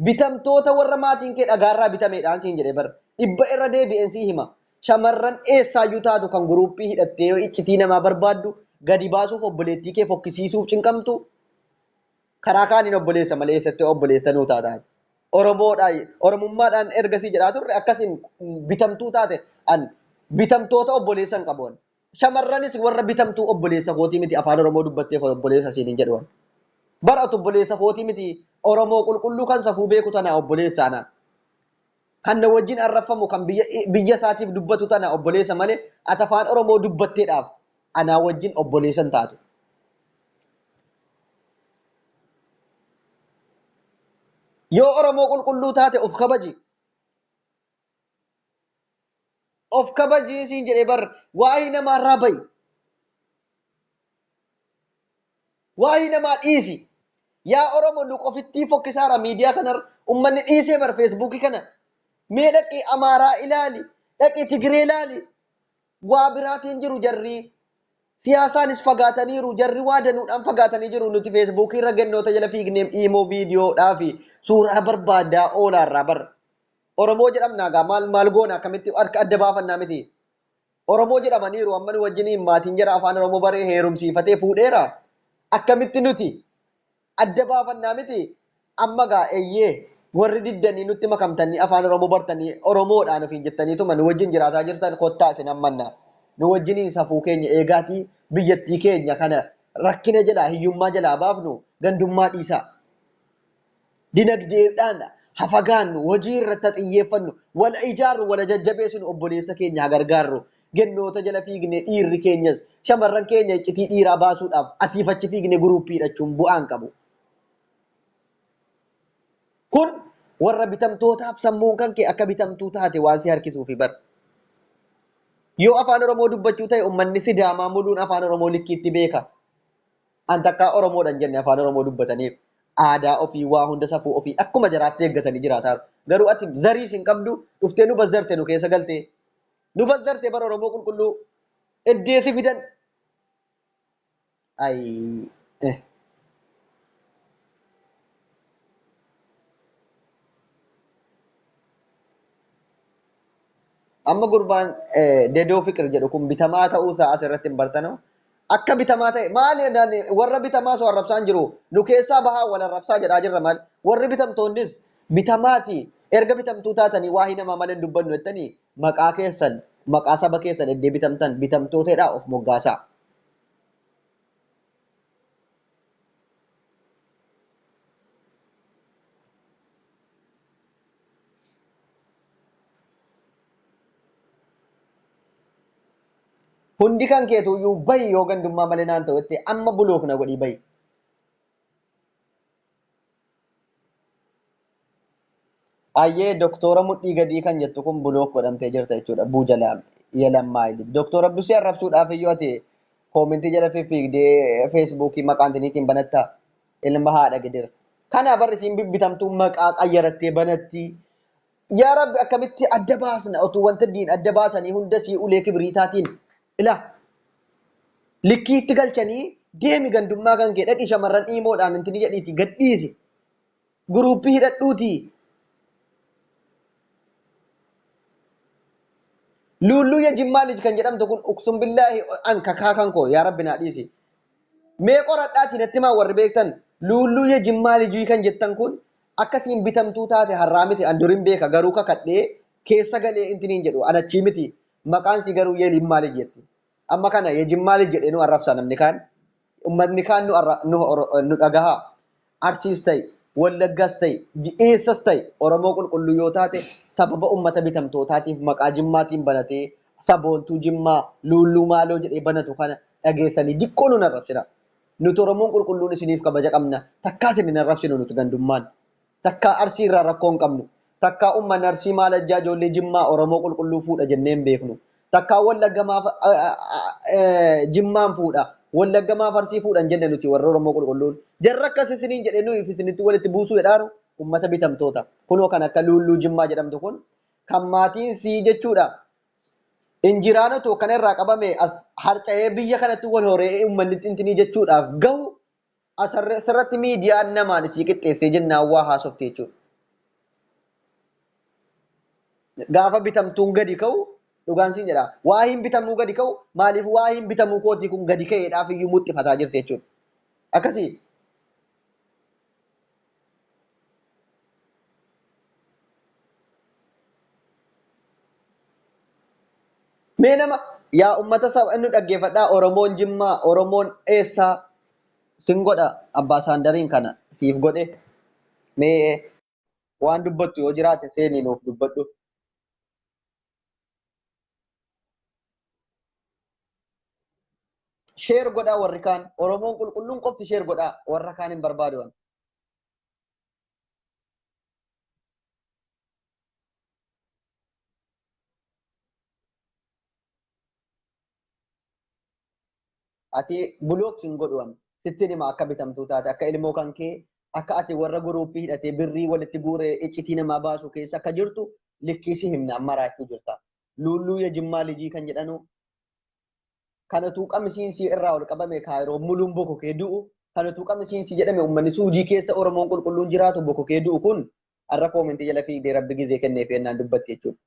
Speaker 1: Bitamtoota warra maatiin kee dhagaarraa bitameedhaan siin jedhee bara. Dhibba irra deebi'een sii hima. Shamarran eessaayyuu taatu kan guruppii hidhattee yoo iccitii namaa barbaaddu gadi baasuuf obboleettii kee fokkisiisuuf cinqamtu karaa kaaniin obboleessa malee eessatti obboleessa nuu taataan. Oromoodhaan Oromummaadhaan ergasii jedhaa turre akkasiin bitamtuu taate an bitamtoota obboleessa hin qabu. Shamarranis warra bitamtuu obboleessa kootii miti afaan Oromoo dubbatteef obboleessa siin hin jedhu. Bara ati obboleessa kootii miti Oromoo qulqulluu kan safuu beeku tana obboleessa ana. Kan na wajjin arraffamu kan biyya isaatiif dubbatu tana obboleessa malee ati afaan Oromoo dubbatteedhaaf anaa wajjin obboleessa hin taatu. Yoo Oromoo qulqulluu taate of kabaji. Of kabaji siin jedhee bar waa'ee namaarraa bahi. Waa'ee namaa dhiisi. Yaa Oromoo nu qofittii fokkisaara miidiyaa kanarra uummanni dhiisee bar feesbuukii kana. Mee dhaqii Amaaraa ilaali, dhaqii Tigree ilaali. Waa biraatiin jiru jarri. Siyaasaanis fagaataniiru jarri waa danuudhaan fagaatanii jiru nuti feesbuukii irra gannoota jala fiignee iimoo viidiyoodhaa fi suuraa barbaadaa oolaarraa bar. Oromoo jedhamnaa gaa maal maal goona akkamitti harka adda baafannaa miti. Oromoo jedhamaniiru amma nu wajjiniin maatiin jara afaan Oromoo baree heerumsiifatee fuudheera. Akkamitti nuti adda baafannaa miti. Amma gaa eeyyee warri diddanii nutti makamtanii afaan Oromoo bartanii Oromoodhaan ofiin jettaniituma nu wajjin jiraataa jirtan kottaa isin ammanna. Nu wajjiniin safuu keenya eegaatii biyyattii keenya kana rakkina jalaa hiyyummaa jalaa baafnu gandummaa dhiisaa. Dinagdeedhaan hafagaannu hojii irratti xiyyeeffannu wal ijaarru wal jajjabeessinu obboleessa keenya haa gargaarru. Gennoota jala fiigne dhiirri keenyas shamarran keenya iccitii dhiiraa baasuudhaaf asiif achi fiigne guruppii hidhachuun bu'aan qabu. Kun warra bitamtootaaf sammuun kan kee akka bitamtuu taate waan si harkisuufi bara. Yoo afaan Oromoo dubbachuu ta'e uummanni Sidaamaa muluun afaan Oromoo likkiitti beeka. An takkaa Oromoodhaan jenne afaan Oromoo dubbataniif aadaa ofii waa hunda safuu ofii akkuma jaraatti eeggatanii jiraataa. Garuu ati zarii hin qabdu dhuftee nu bazzarte nu keessa galtee. Nu bazzarte bara Oromoo qulqulluu eddeesi fidan. Ayi. Amma gurbaan Dedoo Fiqir jedhu kun bitamaa ta'uu isaa asirratti hin bartanu. Akka bitamaa ta'e maali warra bitamaa soo arrabsaan jiru nu keessaa bahaa wal arrabsaa jedhaa jirra maali. Warri bitamtoonnis bitamaati erga bitamtuu taatanii waa hin namaa malee hin dubbannu jettanii maqaa keessan maqaa saba keessan eddee bitamtan bitamtooteedhaa of moggaasaa. Hundi kan keetuyyuu bahi yoo gandummaa malee naan ta'u jettee amma block na godhii bahi. Ayyee doktora mudhii gadii kan jettu kun block godhamtee jirta jechuudha. Buujalaa yelammaa. Doktora Busee arrabsuudhaaf iyyuu ati koomentii jala fiffiigdee feesbuukii maqaan isiniitiin banattaa ilma haadha gidira. Kana barri isiin bibbitamtuu maqaa qayyarattee banatti. Yaa Rabbi akkamitti adda baasna otuu wanta diin adda baasanii hunda sii ulee kibriitaatiin ila likkiitti galchanii deemi gandummaa kan kee dhaqi shamarran dhiimoodhaan intini jedhiiti gadhiisi. Guruuppii hidhadhuutii. Luulluu ya Jimmaa lij kan jedhamtu kun uksum billaahi an kakaa kan koo yaa Rabbi naa dhiisi. Mee qoradhaatii natti himaa warri beektan luulluu ya Jimmaa lijii kan jettan kun akkasiin bitamtuu taate har'aa miti an durin beeka garuu kakadhee keessa galee intiniin jedhu an achii miti maqaan si garuu yee Jimmaa lij jetti. Amma kana ya Jimmaa lij jedhee nu arrabsa namni kaan ummatni kaan nu dhagahaa. Arsiis ta'e Wallaggas ta'e eessas ta'e Oromoo qulqulluu yoo taate sababa ummata bitamtootaatiif maqaa Jimmaatiin banatee saboontuu Jimmaa luulluu maaloo jedhee banatu kana dhageessanii diqqoo nu arrabsina. Nuti Oromoon qulqulluun isiniif kabaja qabna. Takkaa isin hin arrabsinu nuti gandummaan. Takkaa Arsii irraa rakkoo hin qabnu. Takkaa uummanni Arsii maal ajjaa ijoollee Jimmaa Oromoo qulqulluu fuudha jennee hin beeknu. Takkaa Wallagga maaf Jimmaan fuudha. Wallagga maaf Arsii fuudhan jenne nuti warra Oromoo qulqulluun. Jarra akkas isiniin jedhee nuyi isinitti walitti buusuu jedhaaru uummata bitamtoota. Kunoo kan akka Luulluu Jimmaa jedhamtu kun kan maatiin sii jechuudha. Injiraanatu kana irraa qabame as harca'ee biyya kanatti wal horee uummanni xintinii jechuudhaaf gahu asirratti miidiyaan namaan isii qixxeessee jennaan waa haasofte jechuudha. Gaafa bitamtuun gadi ka'u dhugaan siin jedha. Waa hin bitamuu gadi ka'u maaliif waa hin bitamuu kootii kun gadi ka'eedhaaf iyyuu muxxifataa jirti jechuudha. Akkasii. Mee nama yaa uummata saba inni dhaggeeffadhaa Oromoon Jimmaa Oromoon eessaa sin godha abbaa saandariin kana siif godhe mee waan dubbattu yoo jiraate seenii nuuf dubbadhu. Sheer godhaa warri kaan Oromoon qulqulluun qofti sheer godhaa warra kaan hin barbaadu. Ati block sin godhu sittin hima akka bitamtuu taate akka ilmoo kan kee akka ati warra guruuppii hidhatee birrii walitti guuree iccitii namaa baasu keessa akka jirtu likkii si himna amma raachuu jirta. Luulluu ya Jimmaa lijii kan jedhanu kan utuu qamisiin sii irraa ol qabame kaayiroo muluun bokokee du'u kan utuu qamisiin sii jedhame uummanni suudii keessa Oromoon qulqulluun jiraatu bokokee du'u kun har'a koomentii jala fiigdee rabbi gizee kenneef yennaan dubbatti jechuudha.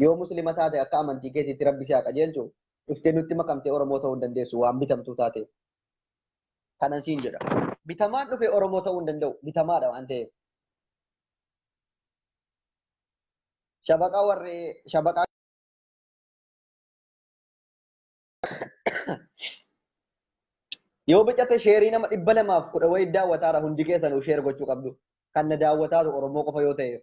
Speaker 1: Yoo muslima taate akka amantii keetiitti rabbi si haa qajeelchu dhuftee nutti makamtee Oromoo ta'uu hin dandeessu waan bitamtuu taate. Kanan siin jedha. Bitamaan dhufe Oromoo ta'uu hin danda'u. Bitamaadha waan ta'eef. Shabaqaa warri shabaqaa yoo bicate sheerii nama 210 wayii daawwataara hundi keessanuu sheer gochuu qabdu. Kan na daawwataatu Oromoo qofa yoo ta'e.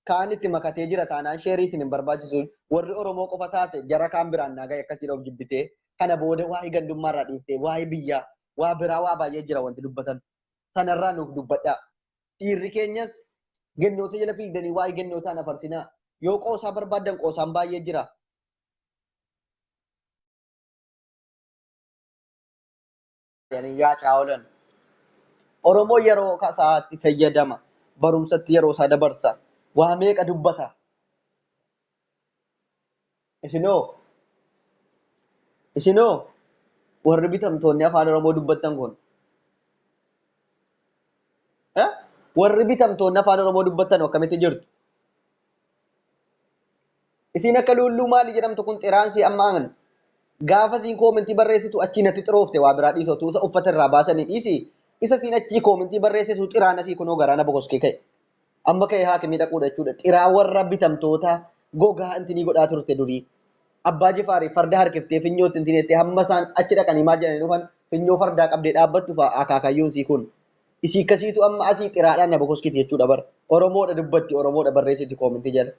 Speaker 1: Kaan itti makatee jira taanaan sheerii isin hin barbaachisu. Warri Oromoo qofa taate jara kaan biraan naa gahe akkasiin of jibbitee kana booda waa'ee gandummaarraa dhiiftee waa'ee biyyaa waa biraa waa baay'ee jira wanti dubbatan. Sanarraa nuuf dubbadhaa. Dhiirri keenyas gennoota jala fiigdanii waa'ee gennootaa na farsinaa. Yoo qoosaa barbaaddan qoosaan baay'ee jira. Yaa caawolan. Oromoo yeroo isaatti fayyadama. Barumsatti yeroo isaa dabarsa. Waa meeqa dubbata? Isinoo warri bitamtoonni afaan Oromoo dubbattan kun warri bitamtoonni afaan Oromoo dubbattan akkamitti jirtu? Isin akka luulluu maali jedhamtu kun xiraansii amma aman gaafa siin koomentii barreessitu achii natti xiroofte waa biraa dhiisoo tuusa uffata irraa baasanii dhiisi isa siin achii koomentii barreessitu xiraan asii kunoo garaana bokoskee ka'e. Amma ka'e haakimii dhaquudha jechuudha. Xiraa warra bitamtoota gogaa intinii godhaa turte durii. Abbaa Jifaarii farda harkiftee finyootti intineettee hamma isaan achi dhaqanii maal jedhanii dhufan finyoo fardaa qabdee dhaabbattu fa'a akaakayyuun sii kun. Isii akkasiitu amma asii xiraadhaan na bokoskiti jechuudha bara. Oromoodha dubbatti Oromoodha barreessiti koomentii jala.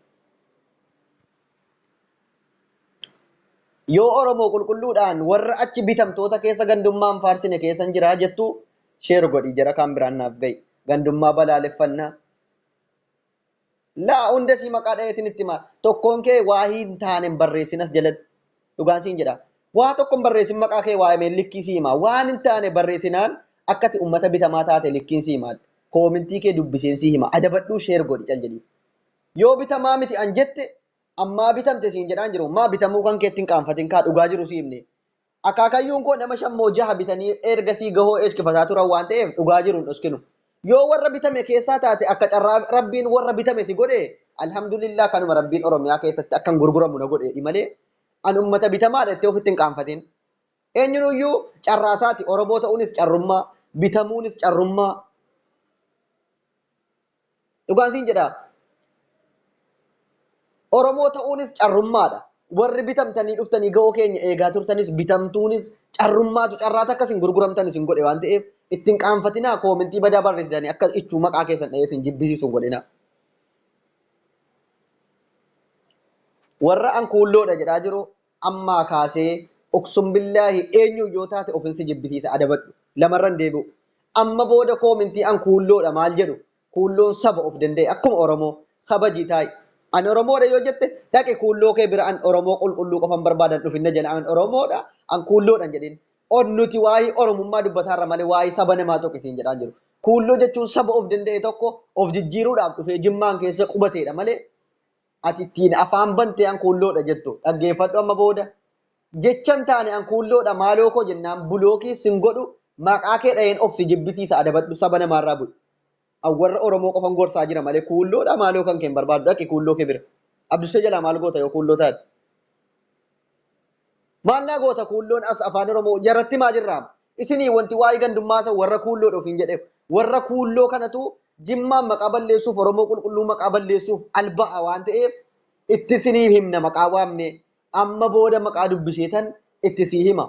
Speaker 1: Yoo Oromoo qulqulluudhaan warra achi bitamtoota keessa gandummaan faarsine keessan jiraa jettu sheer godhi jara kaan biraan naaf gahi. Gandummaa balaaleffannaa. Laa hunda sii maqaa dhaheetiin itti himaa. Tokkoon kee waa hin taane hin barreessin as jalatti. Dhugaan siin jedha. Waa tokko hin barreessin maqaa kee waa himeen likkii sii himaa. Waan hin taane barreessinaan akka ati uummata bitamaa taate likkiin sii himaa. Koomentii kee dubbiseen sii hima. Adabadhuu sheer godhi cal jedhii. Yoo bitamaa miti an jette ammaa bitamte siin jedhaan jiru. Maa bitamuu kan keetti hin qaanfatin kaa dhugaa jiru sii himne. Akaakayyuun koo nama 5 moo 6 bitanii ergasii gahoo eeskifataa turan waan ta'eef dhugaa jiru hin dhoskinu. Yoo warra bitame keessaa taate akka carraa rabbiin warra bitame si godhe alhamdulillah kanuma rabbiin Oromiyaa keessatti akkan gurguramu na godhe malee an uummata bitamaadha jettee ofitti hin qaanfatin. Eenyunuyyuu carraasaati Oromoo ta'uunis carrummaa bitamuunis carrummaa. Dhugaan siin jedha. Oromoo ta'uunis carrummaadha. Warri bitamtanii dhuftanii gahoo keenya eegaa turtanis bitamtuunis carrummaatu carraata akkas hin gurguramtanis hin godhe waan ta'eef ittiin qaanfatinaa koomentii badaa barreessitanii akka ichuu maqaa keessan dha'ee isin jibbisiisu hin godhina. Warra an kuulloodha jedhaa jiru ammaa kaasee uksum billaahi eenyu yoo taate ofinsi jibbisiisa adabadhu lamarran deebi'u. Amma booda koomentii an kuulloodha maal jedhu kuulloon saba of danda'e akkuma Oromoo kabajii taa'i. An Oromoodha yoo jette dhaqe kuulloo kee bira an Oromoo qulqulluu qofan barbaadan dhufinna jala an Oromoodha. An kuulloodhaan jedhin. On nuti waa'ee Oromummaa dubbataarra malee waa'ee saba namaa tokko isin jedhaa jiru. Kuulloo jechuun saba of danda'e tokko of jijjiiruudhaaf dhufee Jimmaan keessa qubateedha malee ati ittiin afaan bantee an kuulloodha jettu dhaggeeffadhu amma booda. Jechan taane an kuulloodha maaloo koo jennaan bulookii sin godhu maqaa kee dhaheen of si jibbisiisa adabadhu saba namaarraa bu'i. An warra Oromoo qofan gorsaa jira malee kuulloodha maaloo kan keen barbaadu dhaqi kuulloo kee bira. Abdusee jalaa maal goota yoo kuulloo taate? Maal naa goota kuulloon as afaan Oromoo jaratti maa jirraam? Isinii wanti waa'ee gandummaa isa warra kuulloodha ofiin jedheef. Warra kuulloo kanatu Jimmaan maqaa balleessuuf Oromoo qulqulluu maqaa balleessuuf alba'a waan ta'eef itti isinii himna maqaa waamne amma booda maqaa dubbiseetan itti sii hima.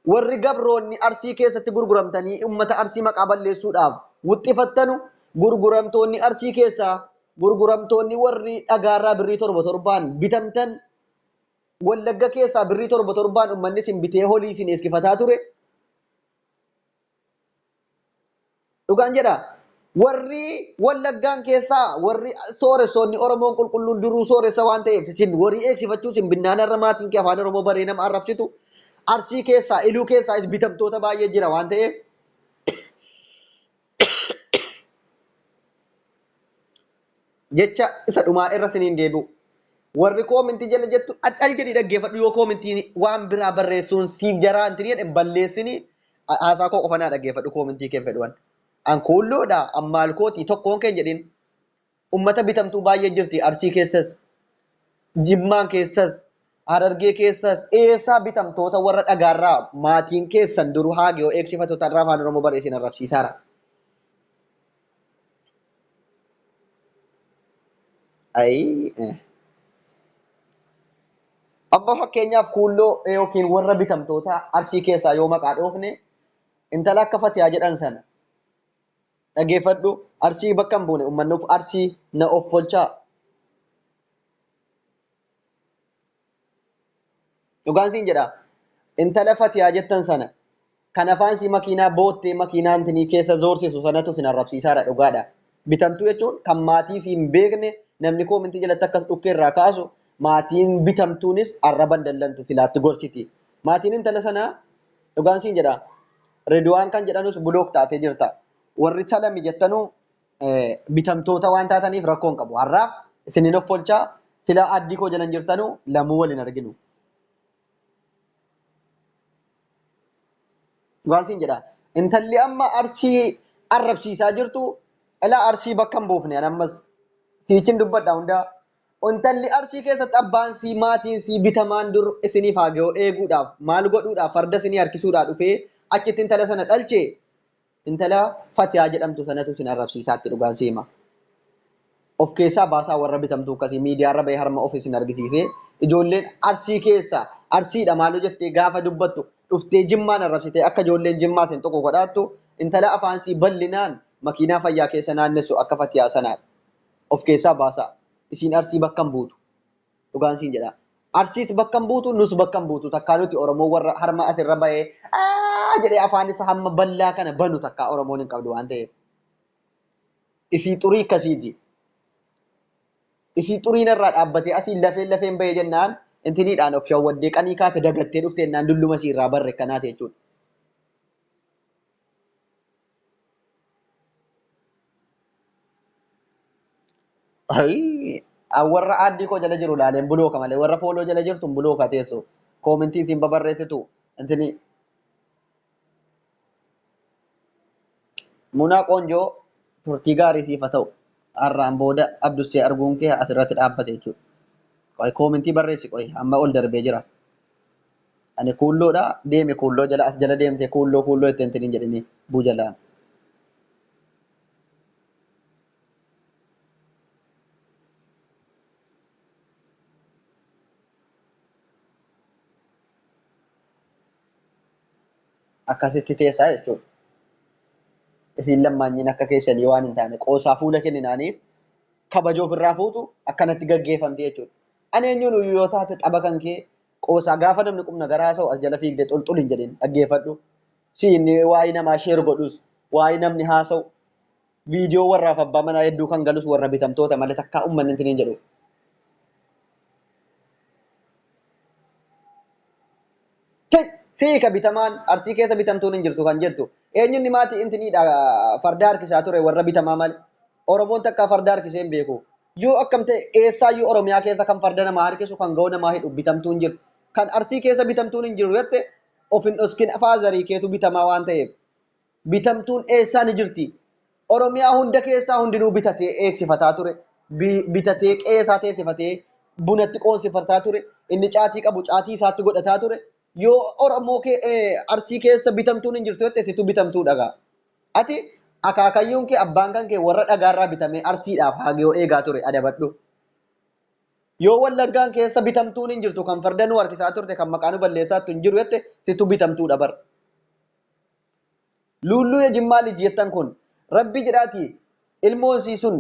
Speaker 1: Warri gabroonni Arsii keessatti gurguramtanii uummata Arsii maqaa balleessuudhaaf wuxxifattanu gurguramtoonni Arsii keessaa gurguramtoonni warri dhagaarraa birrii torba torbaan bitamtan Wallagga keessaa birrii torba torbaan uummanni isin bitee holii isin eeskifataa ture. Dhugaan jedha. Warri Wallaggaan keessaa warri sooressoonni Oromoon qulqulluun duruu sooressa waan ta'eef isin horii eegsifachuu isin binnaanarra maatiin kee afaan Oromoo baree nama arrabsitu. Arsii keessaa Iluu keessaa bitamtoota baay'ee jira waan ta'eef jecha isa dhumaa irra isiniin deebi'u. Warri koomintii jala jettu dhadhal jedhii dhaggeeffadhu yoo koomintiin waan biraa barreessuun siif jaraa hin jedhe balleessini haasaa koo qofa naa dhaggeeffadhu koomintii kee fedhuwan. An kuulloodha an maal kooti tokkoon kee jedhin ummata bitamtuu baay'ee jirti Arsii keessas Jimmaan keessas Harargee keessas eessaa bitamtoota warra dhagaarraa maatiin keessan duruu haagee eegsifatu tarraa afaan Oromoo barreessin arrabsiisaara. Ayii. Amma fakkeenyaaf kuulloo yookiin warra bitamtoota Arsii keessaa yoo maqaa dhoofne intala akka Fatiyaa jedhan sana dhaggeeffadhu Arsii bakka hin buune uummanni of Arsii na of folchaa. Dhugaan siin jedha intala Fatiyaa jettan sana kan afaan sii makiinaa boottee makiinaa intinii keessa zoorsisu sanatu sin arrabsiisaadha dhugaadha. Bitamtuu jechuun kan maatii si hin beekne namni koomintii jalatti akkas dhukkee irraa kaasu maatiin bitamtuunis arraban dallantu silaatti gorsiti. Maatiin intala sanaa dhugaan siin jedha Ridwaan kan jedhanus bulook taatee jirta. Warri salami jettanuu bitamtoota waan taataniif rakkoo hin qabu. Har'aaf isinin of folchaa silaa addii koo jalan jirtanuu lamuu waliin arginu. Dhugaan siin jedha. Intalli amma Arsii arrabsiisaa jirtu ilaa Arsii bakka hin buufne an ammas siichin dubbadha hundaa. Intalli Arsii keessatti abbaan sii maatiin sii bitamaan dur isiniif haa ga'u eeguudhaaf maal godhuudhaaf farda isinii harkisuudhaaf dhufee achitti intala sana dhalche intala Fatiyaa jedhamtu sanatu isin arrabsiisaatti dhugaan si hima. Of keessaa baasaa warra bitamtuu akkasii miidiyaarra bahee harma of isin argisiisee ijoolleen Arsii keessa Arsiidha maaloo jettee gaafa dubbattu dhuftee Jimmaan arrabsitee akka ijoolleen Jimmaa isin tuqu godhaattu intala afaan sii bal'inaan makiinaa fayyaa keessa naannessu akka Fatiyaa sanaadha. Of keessaa baasaa. Isiin Arsii bakka hin buutu. Dhugaan siin jedha. Arsiis bakka hin buutu, nus bakka hin buutu. Takkaa nuti Oromoo warra harma asirra bahee "Aa" jedhee afaan isa hamma bal'aa kana banu takkaa Oromoon hin qabdu waan ta'eef. Isii xurii akkasiiti. Isii xuriin irraa dhaabbatee asii lafeen lafeen bahee jennaan intiniidhaan of shawwaddee qanii kaate dagattee dhufte jennaan dulluma isii irraa barre kanaati jechuudha. Ayii, warra aaddii koo jala jiru laaleen bulooka malee warra fooloo jala jirtu hin bulooka teessu. Koomentii isiin babarreessitu intini Munaa Qoonjoo turtii gaarii siif haa ta'u. Har'aan booda Abdussee arguun kee asirratti dhaabbate jechuudha. Qoy koomentii barreessi qoy amma ol darbee jira. Ani kuulloodha deeme kuulloo jala as jala deemte kuulloo kuulloo ittiin intiniin jedhini buu jalaan. Akkasitti teessaa jechuudha. Isiin lammaanyiin akka keessanii waan hin taane qoosaa fuula kenninaaniif kabaja ofirraa fuutu akkanatti gaggeeffamte jechuudha. Ani eenyuun iyyuu yoo taate xaba kan kee qoosaa gaafa namni qubna garaa haasa'u as jala fiigdee xulxul hin jedhin dhaggeeffadhu. Siin waa'ee namaa sheer godhus waa'ee namni haasa'u viidiyoo warraaf abbaa manaa hedduu kan galus warra bitamtoota malee takkaa uummanni hin jedhu. Siika bitamaan Arsii keessa bitamtuun hin jirtu kan jettu. Eenyunni maatii intiniidha farda harkisaa ture warra bitamaa malee. Oromoon takkaa farda harkisee hin beeku. Yoo akkam ta'e eessaayyuu Oromiyaa keessa kan farda namaa harkisu kan ga'u namaa hidhu bitamtuun jiru. Kan Arsii keessa bitamtuun hin jiru jette of hin dhoskin faazarii keetu bitamaa waan ta'eef. Bitamtuun eessaa ni jirti. Oromiyaa hunda keessaa hundinuu bitatee eegsifataa ture. Bitatee qe'ee isaa teessifatee bunatti qoonsifataa ture. Inni caatii qabu caatii isaatti godhataa ture. Yoo Oromoo Arsii keessa bitamtuun hin jirtu jette situ bitamtuu dhagaa. Ati akaakayyuun kee abbaan kan kee warra dhagaarraa bitamee Arsiidhaaf haagayoo eegaa ture adabadhu. Yoo Wallaggaan keessa bitamtuun hin jirtu kan farda nu harkisaa turte kan maqaa nu balleessaattu hin jiru jette situ bitamtuudha bar. Luulluu ya Jimmaa liji jettan kun rabbi jedhaati ilmoon sii sun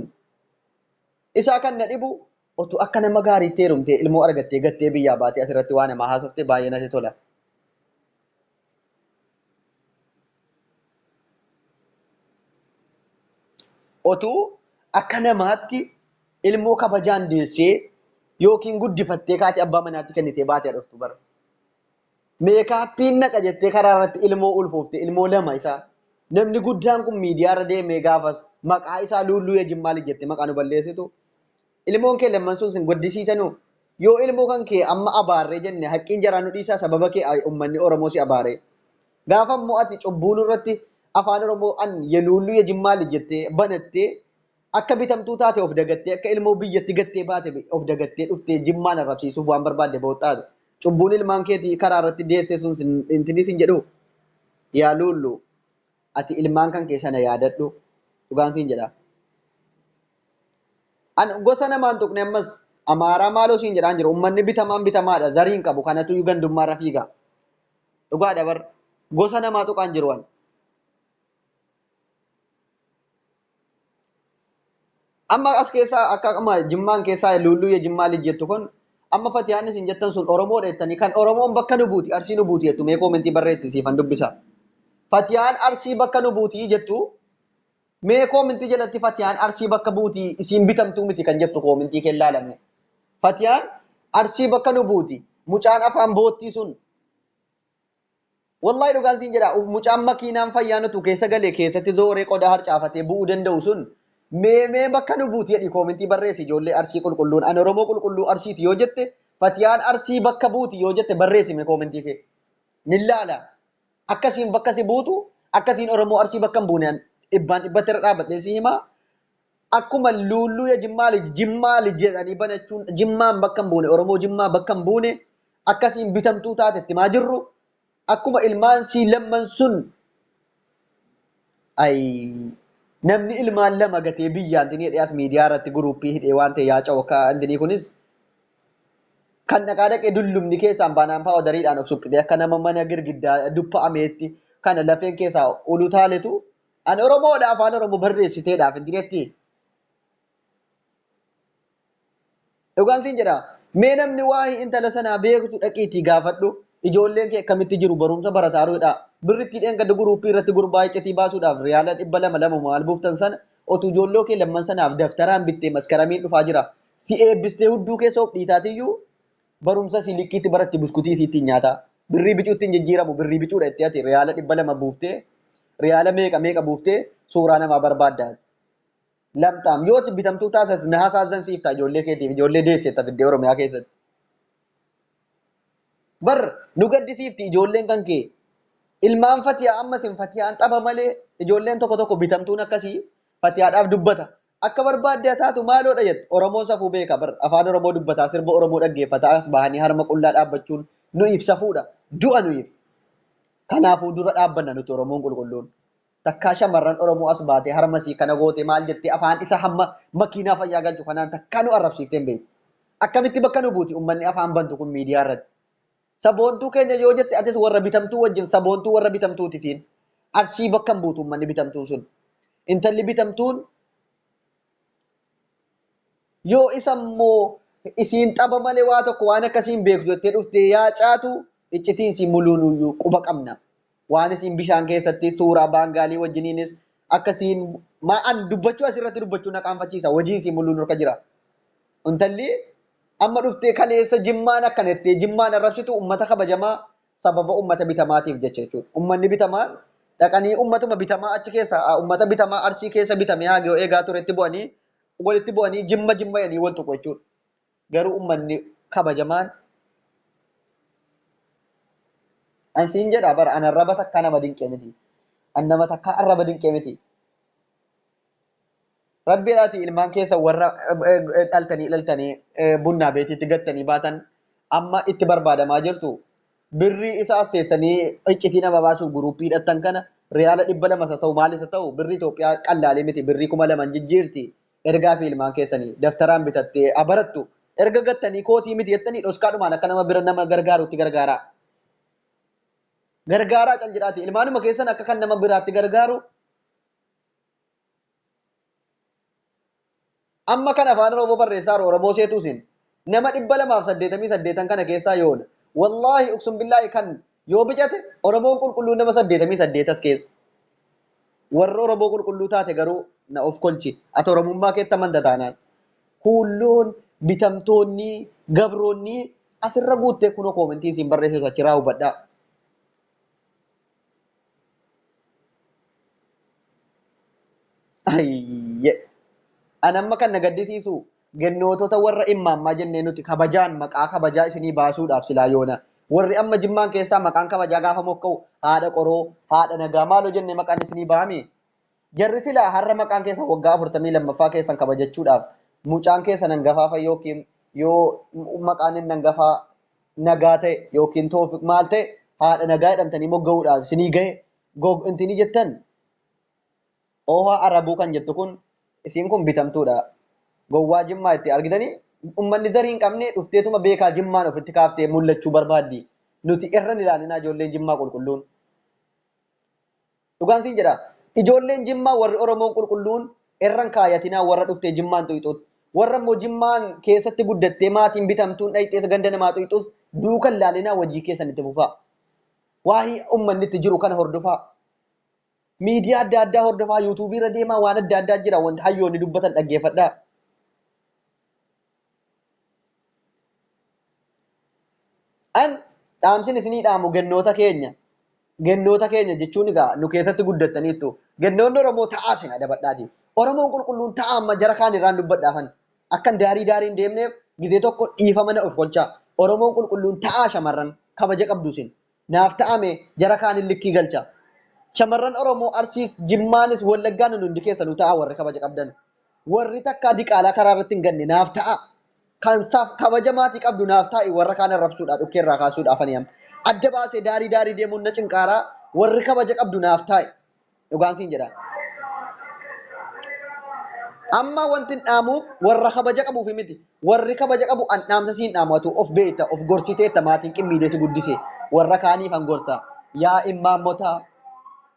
Speaker 1: isaa kan na dhibu otuu akka nama gaariitti heerumtee ilmoo argattee gattee biyyaa baatee asirratti waa namaa haasofte baay'ee natti tola. Otuu akka namaatti ilmoo kabajaan deessee yookiin guddifattee kaatee abbaa manaatti kennitee baatee dhuftu bara. Meekaappiin naqa jettee karaa irratti ilmoo ulfoofte ilmoo lama isaa. Namni guddaan kun miidiyaa irra deemee gaafas maqaa isaa luulluu ya Jimmaa liji jettee maqaa nu balleessitu. Ilmoon kee lamman sun sin gaddisiisanuu. Yoo ilmoo kan kee amma abaarree jenne haqqiin jaraa nu dhiisaa sababa kee uummanni Oromoo si abaaree. Gaafa immoo ati cubbuu nurratti afaan Oromoo an yeluulluu ya Jimmaa liji jettee banattee akka bitamtuu taate of dagattee akka ilmoo biyyatti gattee baate of dagattee dhuftee Jimmaan arrabsiisuuf waan barbaadde booxxaatu. Cubbuun ilmaan keetii karaa irratti deessee sun intinis hin jedhu. Yaa luullu ati ilmaan kan kee sana yaadadhu. Dhugaan siin jedha. An gosa namaan tuqne ammas Amaaraa maaloo siin jedhaan jiru. Uummanni bitamaan bitamaadha. Zariin qabu kanatu gandummaa irra fiiga. Dhugaadha bar. Gosa namaa tuqaan jiru an. Amma as keessaa akka amma Jimmaan keessaa luulluu ya Jimmaa liji jettu kun amma Fatiyaan isin jettan sun Oromoodha jettanii kan Oromoon bakka nu buuti Arsii nu buuti jettu mee koomentii barreessisiifan dubbisa. Fatiyaan Arsii bakka nu buuti jettu mee koomentii jalatti Fatiyaan Arsii bakka buuti isiin bitamtuu miti kan jettu koomentii kee ilaalame. Fatiyaan Arsii bakka nu buuti mucaan afaan boottii sun wallahi dhugaan siin jedha mucaan makiinaan fayyaa nutu keessa galee keessatti zooree qodaa harcaafatee bu'uu danda'u sun mee mee bakka nu buuti jedhi koomentii barreessi ijoollee Arsii qulqulluun an Oromoo qulqulluu Arsiiti yoo jette Fatiyaan Arsii bakka buuti yoo jette barreessi mee koomentii kee. Ni laala. Akkasiin bakka si buutu akkasiin Oromoo Arsii bakka hin buune dhibbaan dhibbatti irra dhaabbadhee si himaa. Akkuma luulluu ya Jimmaa liji Jimmaa liji jedhanii banachuun Jimmaan bakka hin buune Oromoo Jimmaa bakka hin buune akkasiin bitamtuu taate itti maa jirru akkuma ilmaan sii lamman sun ay namni ilmaan lama gatee biyyaan tinii hidhee as miidiyaa irratti guruuppii hidhee waan ta'e yaa ca'u akka intinii kunis kan dhaqaa dhaqee dullumni keessaan baanaan paawudariidhaan of suphitee akka nama mana girgiddaa duppa'ameetti kana lafeen keessaa olu taaletu an Oromoodha afaan Oromoo barreessiteedhaaf intineetti. Dhugaan siin jedha mee namni waa'ee intala sanaa beektu dhaqiitii gaafadhu ijoolleen kee akkamitti jiru barumsa barataaruudha. Birritti dheengadda guruuppii irratti gurbaa iccitii baasuudhaaf riyaala 200 maal buuftan sana otuu ijoolloo kee lamman sanaaf daftaraan bittee maskaramiin dhufaa jira. Si eebbistee hudduu keessa of dhiitaatiyyuu barumsa si liqqiitti baratti buskutii isiitti nyaataa. Birrii bicuutti hin jijjiiramu birrii bicuudha itti ati riyaala 200 buuftee riyaala meeqa meeqa buuftee suuraa namaa barbaadda. Lamxaam yoo ati bitamtuu taasas na hasaazan siif ta'a ijoollee keetiif ijoollee deesseetta fiddee Oromiyaa keessatti. Bar nu gaddisiifti ijoolleen kan kee. Ilmaan Fatiyaa ammas hin Fatiyaan xaba malee ijoolleen tokko tokko bitamtuun akkasii Fatiyaadhaaf dubbata. Akka barbaadde taatu maaloodha jettu. Oromoon safuu beeka bar afaan Oromoo dubbataa sirba Oromoo dhaggeeffataa as bahanii harma qullaa dhaabbachuun nuyiif safuudha. Du'a nuyiif. Kanaafuu dura dhaabbanna nuti Oromoon qulqulluun. Takkaa shamarran Oromoo as baatee harma sii kana goote maal jettee afaan isa hamma makiinaa fayyaa galchu kanaan takkaa nu arrabsiiftee hin beektu. Akkamitti bakka nu buuti uummanni afaan bantu kun miidiyaa irratti. Saboontuu keenya yoo jette atis warra bitamtuu wajjin saboontuu warra bitamtuuti siin. Arsii bakka hin buutu uummanni bitamtuun sun. Intalli bitamtuun yoo isa immoo isiin xaba malee waa tokko waan akkasiin beektu jettee dhuftee yaa caatu iccitiin siin muluunuyyuu quba qabna. Waan isiin bishaan keessatti suuraa baangaalii wajjiniinis akkasiin maa an dubbachuu asirratti dubbachuu na qaanfachiisa hojiin siin muluun harka jira. Intalli amma dhuftee kaleessa Jimmaan akkana jettee Jimmaan arrabsitu uummata kabajamaa Sababa ummata bitamaatiif jecha jechuudha. Ummanni bitamaan dhaqanii ummatuma bitamaa achi keessa ummata bitamaa Arsii keessa bitamee haagee eegaa turetti bu'anii walitti bu'anii jimma jimma jedhanii wal tuqu jechuudha. Garuu ummanni kabajamaan an siin jedha bara an arraba takkaa nama dinqee miti. An nama takkaa arraba dinqee miti. Rabbiidhaati ilmaan keessa warra dhaltanii dhaltanii bunnaa beetiitti gattanii baatan amma itti barbaadamaa jirtu. Birrii isa as teessanii iccitii nama baasuuf guruppii hidhattan kana riyaala 200 isa ta'u maal isa ta'u birrii Itoophiyaa qallaalee miti birrii 2000 jijjiirti. Ergaa fi ilmaan keessanii daftaraan bitattee abarattu erga gattanii kootii miti jettanii dhoskaadhumaan akka nama bira nama gargaarutti gargaaraa. Gargaaraa cal jedhaati ilmaanuma keessan akka kan nama biraatti gargaaru. Amma kan afaan Oromoo barreessaa jiru Oromoo seetuu isin nama 288 kana keessaa yoona. Wallaahi uqsum billaahi kan yoo bicate Oromoon qulqulluu nama 88 as keessa. Warra Oromoo qulqulluu taate garuu na of kolchi. Ati Oromummaa keetti amanta taanaan. Kuulloon bitamtoonni gabroonni asirra guuttee kunoo koomentii isin barreessitu achirraa hubadhaa. Ayyee. An amma kan na gaddisiisu gennootota warra immaammaa jennee nuti kabajaan maqaa kabajaa isinii baasuudhaaf silaa yoona. Warri amma jimmaan keessaa maqaan kabajaa gaafa mokka'u haadha qoroo, haadha nagaa maaloo jennee maqaan isinii baami. Jarri silaa har'a maqaan keessan waggaa 42ffaa keessan kabajachuudhaaf mucaan keessan hangafaa yookiin yoo maqaan inni hangafaa nagaa ta'e yookiin toofiq maal ta'e haadha nagaa jedhamtanii mogga'uudhaaf isinii gahe intini jettan oohaa arabuu kan jettu kun isiin kun bitamtuudha. Gowwaa jimmaa itti argitanii ummanni zarii hin qabne dhufteetuma beekaa jimmaan ofitti kaaftee mul'achuu barbaaddi. Nuti irra hin ilaalinaa ijoolleen jimmaa qulqulluun. Dhugaan siin jedha. Ijoolleen jimmaa warri Oromoon qulqulluun irra hin kaayatinaa warra dhuftee jimmaan tuyxuus. Warra immoo jimmaan keessatti guddattee maatiin bitamtuun dhayxees ganda namaa tuyxuus duuka hin ilaalinaa hojii keessan itti fufaa. Waa'ee ummanni itti jiru kana hordofaa. Miidiyaa adda addaa hordofaa, yuutuubii irra deemaa waan adda addaa jira wanti hayyoonni dubbatan dhaggeeffadhaa. An dhaamsin isinii dhaamu gennoota keenya. Gennoota keenya jechuun egaa nu keessatti guddattaniittu. Gennoonni Oromoo ta'aa isin adabadhaati. Oromoon qulqulluun ta'aa amma jara kaan irraan dubbadhaafan. Akkan daarii daarii hin deemneef gizee tokko dhiifama na of kolchaa. Oromoon qulqulluun ta'aa shamarran kabaja qabdu isin. Naaf ta'ame jara kaan likkii galcha. Shamarran Oromoo Arsiis, Jimmaanis, Wallaggaan hundi keessanuu ta'aa warri kabaja qabdan. Warri takkaa diqaalaa karaa irratti hin ganne naaf ta'a. Kan kabaja maatii qabdu naaf taa'i warra kaan arrabsuudhaa dhukkee irraa kaasuudhaaf ani amma. Adda baasee daarii daarii deemuun na cinqaaraa warri kabaja qabdu naaf taa'i. Dhugaan siin jedha. Amma wanti hin dhaamuuf warra kabaja qabuuf miti. Warri kabaja qabu an dhaamsa siin dhaamatu of beekta of gorsiteetta maatiin qimmiidee si guddise warra kaaniif an gorsa. Yaa immaammotaa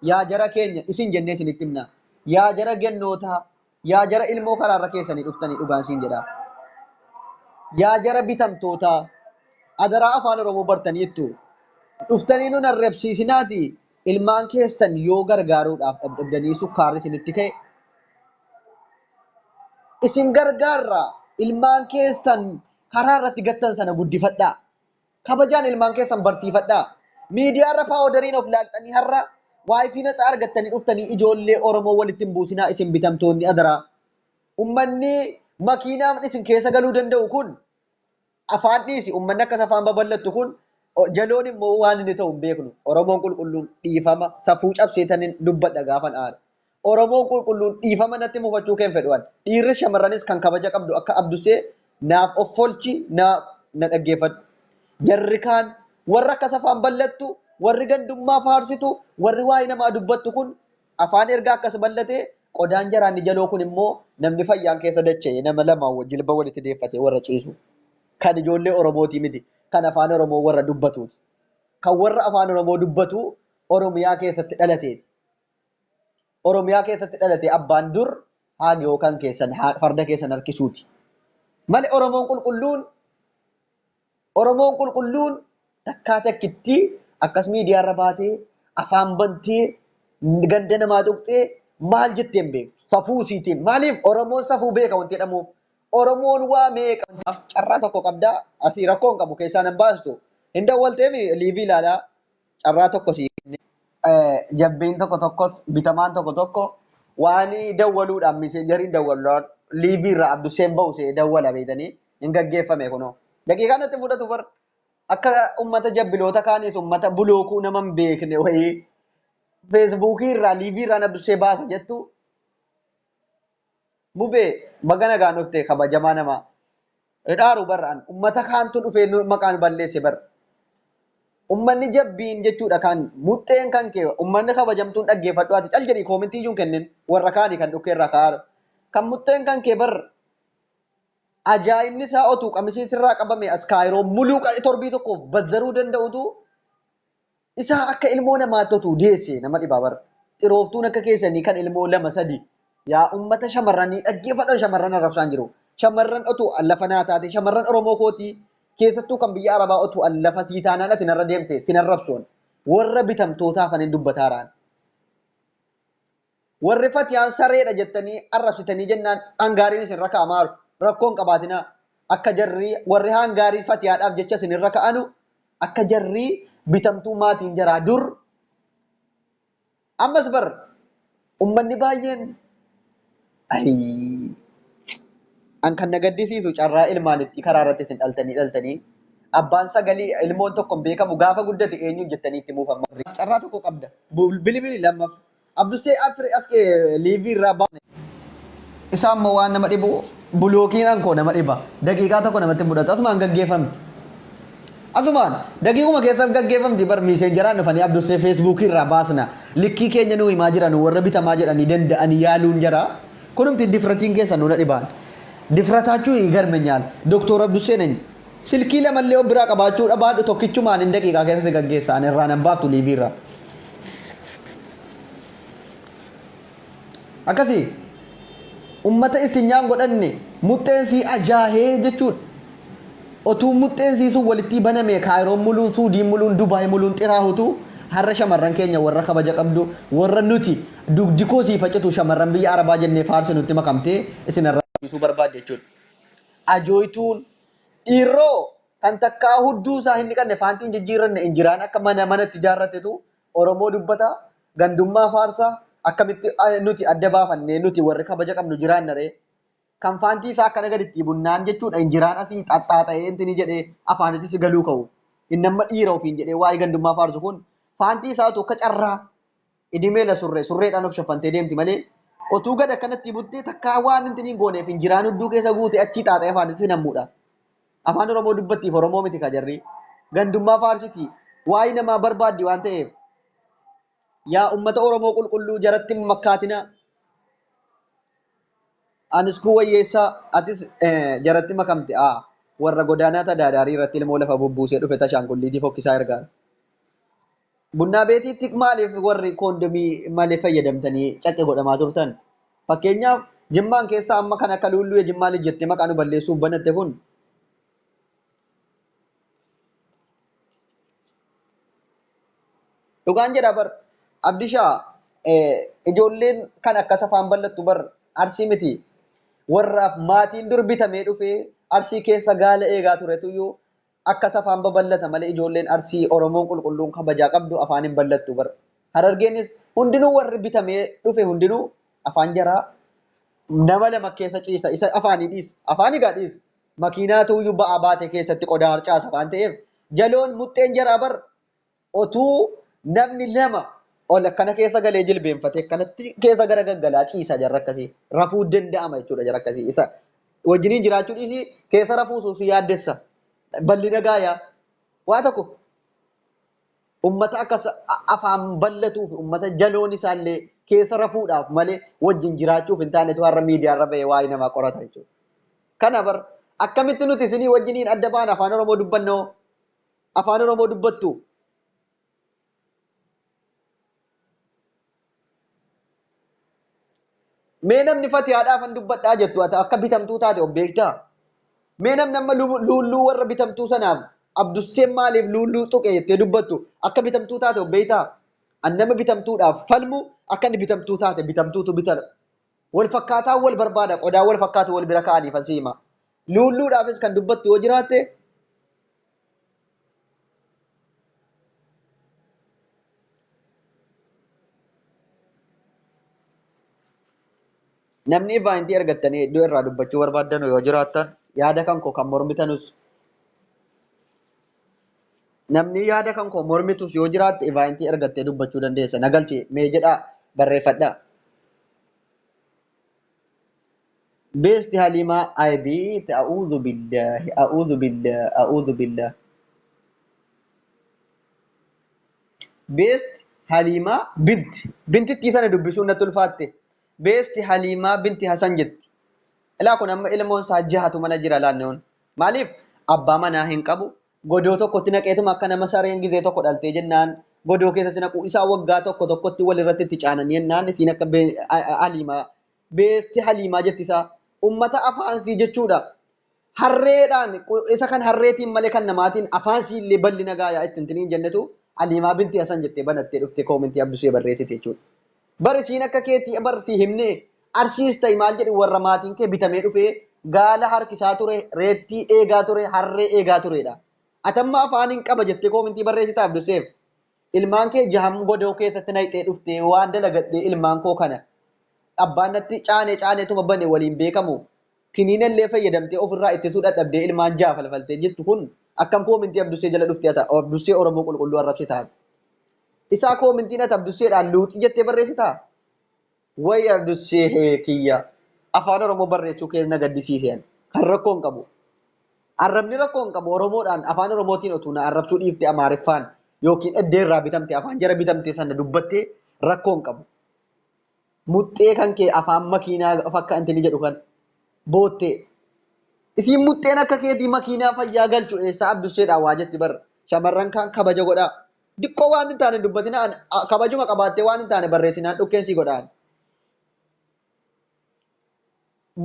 Speaker 1: yaa jara keenya isin jennee isinitti himna. Yaa jara gennootaa yaa jara ilmoo karaarra keessanii dhuftanii dhugaan siin jedha. Yaa jara bitamtootaa adaraa afaan Oromoo bartaniittu dhuftanii nun arrabsiisinaati ilmaan keessan yoo gargaaruudhaaf dhabdanii sukkaarri isinitti ka'e isin gargaarra ilmaan keessan karaa irratti gattan sana guddifadhaa. Kabajaan ilmaan keessan barsiifadhaa. Miidiyaarra paawudariin of laaqxanii har'a waayifii natsaa argattanii dhuftanii ijoollee Oromoo walitti hin buusinaa isin bitamtoonni adaraa. Ummanni makiinaan isin keessa galuu danda'u kun afaan dhiisi ummanni akkas afaan babal'attu kun jaloon immoo waan inni ta'u hin beeknu. Oromoon qulqulluun dhiifama safuu cabseetaniin dubbadha gaafan aara. Oromoon qulqulluun dhiifama natti mufachuu keen fedhuwan. Dhiirri shamarranis kan kabaja qabdu akka abdusee naaf of folchi na dhaggeeffadhu. Jarri kaan warra akkas afaan bal'attu warri gandummaa faarsitu warri waa'ee namaa dubbattu kun afaan ergaa akkas bal'atee qodaan jaraanni jaloo kun immoo namni fayyaan keessa dacha'e nama lama jilba walitti deeffatee warra ciisu. Kan ijoollee Oromootii miti. Kan afaan Oromoo warra dubbatuuti. Kan warra afaan Oromoo dubbatu Oromiyaa keessatti dhalateeti. Oromiyaa keessatti dhalate abbaan dur haagi yookaan keessan farda keessan harkisuuti. Malee Oromoon qulqulluun takkaa takkitti akkas miidiyaarra baatee afaan bantee ganda namaa tuqxee maal jettee hin beektu. Safuu isiitiin. Maaliif Oromoon safuu beeka wanti jedhamuuf. Oromoon waa meeqa carraa tokko qabdaa asii rakkoo hin qabu keessaa nan baastu. Hin dawwalteemi liivii ilaalaa carraa tokko si jabbiin tokko tokkos bitamaan tokko tokko waan dawwaluudhaan miseenjariin dawwaluudhaan liivii irraa Abduseen bahu see dawwala beektanii hin gaggeeffame kunoo. Daqiiqaa natti fudhatu bar akka ummata jabbiloota kaanis ummata bulookuu nama hin beekne wayii feesbuukii irraa liivii irraan Abdusee baasa jettu mubee baga nagaan dhufte kabajamaa namaa. Dhaaru barraan ummata kaantu dhufee maqaan balleesse barra. Ummanni jabbiin jechuudha kan muxxeen kan kee ummanni kabajamtuun dhaggeeffadhu ati cal jedhii koomentii iyyuu hin kennin warra kaanii kan dhukkee irraa ka'aaru. Kan muxxeen kan kee bar ajaa'ibni isaa otuu qamisiin sirraa qabame as kaayiroo muluu torbii tokkoof bazzaruu danda'utu isaa akka ilmoo namaatti otuu deesse nama dhibaa bar. Xirooftuun akka keessanii kan ilmoo lama sadi yaa ummata shamarranii dhaggeeffadhan shamarran arrabsaan jiru. Shamarran otuu lafa naa taate shamarran Oromoo kootii keessattuu kan biyya Arabaa otuu lafa sii taanaan ati narra deemte sin arrabsoon warra bitamtootaaf anin dubbataaraan. Warri fatiyaan sareedha jettanii arrabsitanii jennaan hangaariin isin raka'amaaru rakkoon qabaatinaa. Akka jarrii warri hangaarii fatiyaadhaaf jecha isin irra ka'anu akka jarrii bitamtuu maatiin jaraa dur ammas bar ummanni baay'een ayii an kan na gaddisiisu carraa ilmaanitti karaa irratti isin dhaltanii dhaltanii abbaan sagalii ilmoon tokko hin beekamu gaafa guddate eenyuun jettanii itti muufamma. Carraa tokko qabda. Bilibili lammaff. Abdusee afri as liivii irraa baane. Isaan immoo waan nama dhibu bulookiin ankoo nama dhiba. Daqiiqaa tokko namatti hin fudhatu. Asumaan gaggeeffamti. Asumaan daqiiquma keessa gaggeeffamti bar miiseenjaraan dhufanii Abdusee feesbuukii irraa baasna. Likkii keenya nuu himaa jiran warra bitamaa jedhanii danda'anii yaaluun jara. Kunumti difratiin keessa nuna dhibaan. Difrataachuu ይገርመኛል. Doktor Abdusee ነኝ. Silkii lamallee of biraa qabaachuu dhabaadhu tokkichumaan hin daqiiqaa keessatti gaggeessa. Ani irraa nan baaftu liivii irraa. Akkasii ummata istinyaan godhanne muxxeen sii ajaahee jechuudha. Otuu muxxeen sii sun walitti baname Kaayiroon muluun, Suudiin muluun, Dubaay muluun xiraahutu har'a shamarran keenya warra kabaja qabdu warra nuti dugdi koo sii facitu shamarran biyya Arabaa jennee faarsi nutti makamtee isin arrabsiisuu barbaadde jechuudha. Ajooytuun dhiirroo kan takkaa hudduu isaa hin dhiqanne faantiin jijjiirranne injiraan akka mana manatti ijaarratetu Oromoo dubbata gandummaa faarsa akkamitti nuti adda baafannee nuti warri kabaja qabnu jiraanna ree. Kan faantii isaa akkana gaditti bunnaan jechuudha injiraan asii xaxxaaxa'ee intini jedhee afaanitti si galuu ka'u. Inni amma dhiira ofiin jedhee waa'ee gandummaa faarsu kun faantii isaa utuu akka carraa idimeela surree surreedhaan of shaffantee deemti malee otuu gad akkanatti buttee takkaa waan intini hin gooneef injiraan hudduu keessa guute achii xaaxa'ee afaanitti si nammuudha. Afaan Oromoo dubbattiif Oromoo miti ka jarri. Gandummaa faarsiti. Waa'ee namaa barbaaddi waan ta'eef. Yaa ummata Oromoo qulqulluu jaratti hin makkaatinaa. Anis kuu wayyeessaa atis jaratti makamte aa warra godaanaa tadaadaarii irratti ilmoo lafa bubbuusee dhufe tashaankulliitii fokkisaa ergaa. Bunnaa beetiitti maaliif warri koondomii malee fayyadamtanii caqqe godhamaa turtan? Fakkeenyaaf Jimmaan keessaa amma kan akka luulluu Jimmaa lij jettee maqaa nu balleessuuf banatte kun dhugaan jedha bar Abdishaa ijoolleen kan akkas afaan ballattu bar Arsii miti warraaf maatiin dur bitamee dhufee Arsii keessa gaala eegaa turetuyyuu akkas afaan baballata malee ijoolleen Arsii Oromoon qulqulluun kabajaa qabdu afaan hin ballattu bar. Harargeenis hundinuu warri bitamee dhufe hundinuu afaan jaraa nama lama keessa ciisa isa afaanii dhiisa afaan egaa dhiisa makiinaatu iyyuu ba'aa baate keessatti qodaa harcaasa waan ta'eef jaloon muxxeen jaraa bar otuu namni lama ol akkana keessa galee jilbeenfatee akkanatti keessa gara gaggalaa ciisa jarra akkasii rafuu danda'ama jechuudha jara akkasii isa wajjiniin jiraachuu dhiisii keessa rafuu suusii yaaddessa bal'ina gaayaa waa tokko ummata akkas afaan ballatuu fi ummata jaloon isaallee keessa rafuudhaaf malee wajjin jiraachuuf hin taanetu har'a miidiyaarra bahee waa'ee namaa qorata jechuudha. Kana bar akkamitti nuti isinii wajjiniin adda ba'an afaan Oromoo dubbannoo afaan Oromoo dubbattu. Mee namni fatiyaadhaafan dubbadhaa jettu ati akka bitamtuu taate of beektaa? Mee namni amma luulluu warra bitamtuu sanaaf Abdusseen maaliif luulluu tuqe jettee dubbattu akka bitamtuu taate of beektaa? An nama bitamtuudhaaf falmu akka inni bitamtuu taate bitamtuutu bitala. Wal fakkaataa wal barbaada qodaa wal fakkaatu wal bira kaa'aniif asii hima. Luulluudhaafis kan dubbattu yoo jiraatte Namni ivaayintii argattanii iddoo irraa dubbachuu barbaaddan yoo jiraattan yaada kan koo kan mormitanus namni yaada kan koo mormitus yoo jiraatte ivaayintii argattee dubbachuu dandeessa. Na galchi mee jedhaa barreeffadhaa. Beesti Haliimaa Ayibiit a'uudhu billaahi a'uudhu billaah a'uudhu billaah. Beesti Haliimaa binti bintittii sana dubbisuun natti ulfaatte. Beesti Haliimaa binti Hasan jetti. Ilaa kun amma ilmoon isaa jahatu mana jira laanneon. Maaliif abbaa manaa hin qabu. Godoo tokkotti naqeetuma akka nama sareen gizee tokko dhaltee jennaan godoo keessatti naquu isaa waggaa tokko tokkotti walirratti itti caananii jennaan isiin akka Haliimaa beesti Haliimaa jetti isaa ummata afaan sii jechuudha. Harreedhaan isa kan harreetiin malee kan namaatiin afaan sii illee bal'ina gaayaa ittiin tiniin jennetu Haliimaa binti Hasan jettee banattee dhuftee koomentii Abdusee barreessite jechuudha. Bari isiin akka keetii barsi himne arsiis ta'e maal jedhu warra maatiin kee bitamee dhufee gaala harkisaa ture reettii eegaa ture harree eegaa turedha. Atamma afaan hin qaba jettee koomentii barreessita Abduseef. Ilmaan kee jaham godoo keessatti naqxee dhuftee waan dalagadhee ilmaan koo kana abbaan natti caanee caaneetuma bane waliin beekamu kiniinallee fayyadamtee ofirraa ittisuu dadhabdee ilmaan jaha falfaltee jirtu kun akkam koomentii Abdusee jala dhuftee ata Abdusee Oromoo qulqulluu arrabsitaa. Isaa koomentiin ati Abduseedhaan luuxii jettee barreessitaa? Way Abdusee kiyya afaan Oromoo barreessuu keessa na gaddisiiseen kan rakkoo hin qabu. Arrabni rakkoo hin qabu Oromoodhaan afaan Oromootiin otuu na arrabsuu dhiifte Amaariffaan yookiin eddee irraa bitamte afaan jara bitamte sana dubbattee rakkoo hin qabu. Muxxee kan kee afaan makiinaa akka intini jedhu kan boottee. Isiin muxxeen akka keetii makiinaa fayyaa galchu eessaa Abduseedhaan waa jetti barra. Shamarran kaan kabaja godhaa. Diqqoo waan hin taane dubbatinaan kabajuma qabaattee waan hin taane barreessinaan dhukkeen sii godhaan.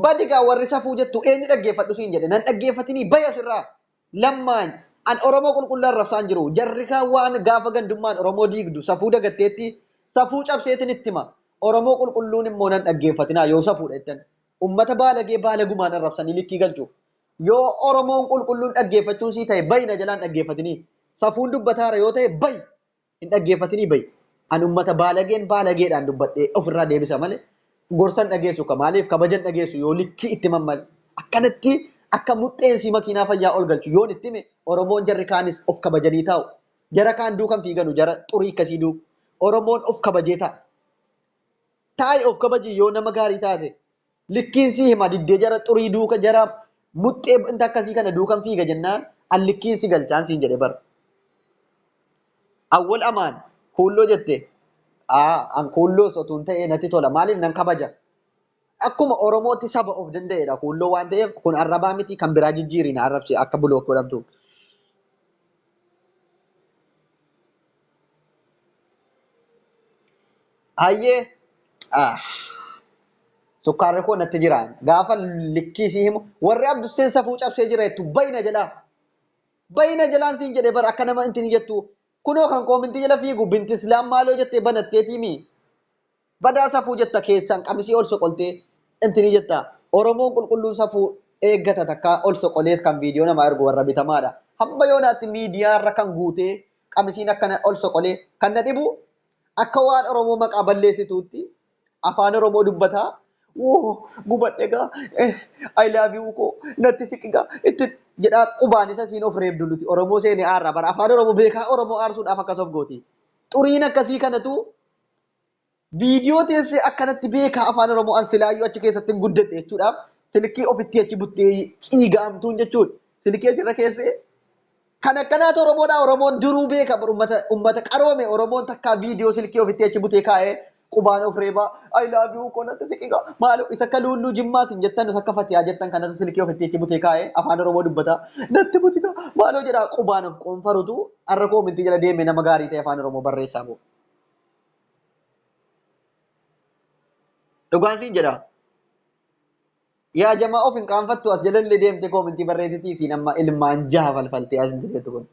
Speaker 1: Badigaa warri safuu jettu eenyu dhaggeeffadhu siin jedhe nan dhaggeeffatinii bayi asirraa. Lammaan an Oromoo qulqulluu arrabsaan jiru jarri kaan waan gaafa gandummaan Oromoo diigdu safuu dagatteetti safuu cabseetiin itti hima. Oromoo qulqulluun immoo nan dhaggeeffatinaa yoo safuudha jettan. Ummata baalagee baalagumaan arrabsanii likkii galchu. Yoo Oromoon qulqulluun dhaggeeffachuun sii ta'e bayi na jalaan dhaggeeffatinii. Safuun dubbataara yoo ta'e bayi hin dhaggeeffatinii bayi. An ummata baalageen baalageedhaan dubbadhee ofirraa deebisa malee gorsan dhageessu ka maaliif kabajan dhageessu yoo likkii itti mammale akkanatti akka muxxeensii makiinaa fayyaa ol galchu yoon itti hime Oromoon jarri kaanis of kabajanii taa'u. Jara kaan duukan fiiganu jara xurii akkasii duuku. Oromoon of kabajee taa'a. Taa'i of kabaji yoo nama gaarii taate likkiin sii hima diddee jara xurii duuka jara muxxee inta akkasii kana duukan fiiga jennaan an likkiin si galchaan siin jedhe bara. Awwal amaan kuulloo jette an kuulloos otuu hin ta'ee natti tola maaliif nan kabaja. Akkuma Oromootti saba of danda'edha kuulloo waan ta'eef kun arrabaa miti kan biraa jijjiirina arrabsi akka bulook godhamtu. Hayyee sukkaarri koo natti jira gaafa likkii sii himu warri Abduseen safuu cabsee jira jettu bayina jalaa bayina jalaan siin jedhe bara akka nama intini jettu kunoo kan koomintii jala fiigu binti Islaam maaloo jettee banatteetiimi badaa safuu jetta keessaan qamisii ol soqoltee intini jetta Oromoon qulqulluun safuu eeggata takka ol soqolees kan viidiyoo namaa ergu warra bitamaadha. Hamma yoonaatti miidiyaa irra kan guutee qamisiin akkana ol soqolee kan na dhibu akka waan Oromoo maqaa balleessituutti afaan Oromoo dubbataa. Woo gubadhe gaa I love you koo natti siqi gaa itti jedhaa qubaan isa siin of reebdu nuti Oromoo seenee aarraa bara afaan Oromoo beekaa Oromoo aarsuudhaaf akkas of gooti. Xuriin akkasii kanatu viidiyoo teessee akkanatti beekaa afaan Oromoo an silaayyuu achi keessatti hin guddadhe jechuudhaaf silkii ofitti achi buttee ciigaamtuun jechuudha. Silkii achirra keessee kan akkanaatu Oromoodha. Oromoon duruu beeka ummata qaroome Oromoon takkaa viidiyoo silkii ofitti achi butee kaa'ee qubaan of reebaa I love you koo natti siqigaa maaloo isa akka luulluu jimmaas hin jettan isa akka fatiyaa jettan kanatu silkii ofitti achi butee kaa'ee afaan Oromoo dubbata natti butigaa maaloo jedhaa qubaan of qoonfarutu har'a koomintii jala deeme nama gaarii ta'e afaan Oromoo barreessaa bu'u. Dhugaan siin jedha. Yaa jamaa of hin qaanfattu as jalallee deemte koomintii barreessitii fi nama ilmaan jaha falfaltee as hin jirtu kun.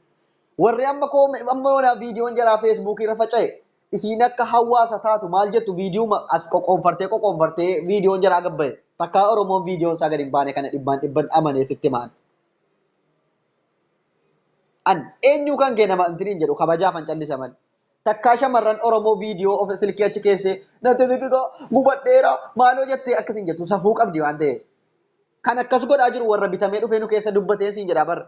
Speaker 1: Warri amma amma yoonaa viidiyoon jaraa feesbuukii irra faca'e isiin akka hawaasa taatu maal jettu viidiyoo as qoqqoonfartee qoqqoonfartee viidiyoon jaraa gabbaye takkaa Oromoon viidiyoon isaa gadi hin baane kana dhibbaan dhibban amanee sitti maan. An eenyu kan kee nama intiniin jedhu kabajaaf an callisa malee. Takkaa shamarran Oromoo viidiyoo of silkii achi keessee natti siqigaa gubadheera maaloo jettee akkas hin jettu, safuu qabdi waan ta'eef. Kan akkas godhaa jiru warra bitamee dhufee nu keessa dubbateen siin jedha bar.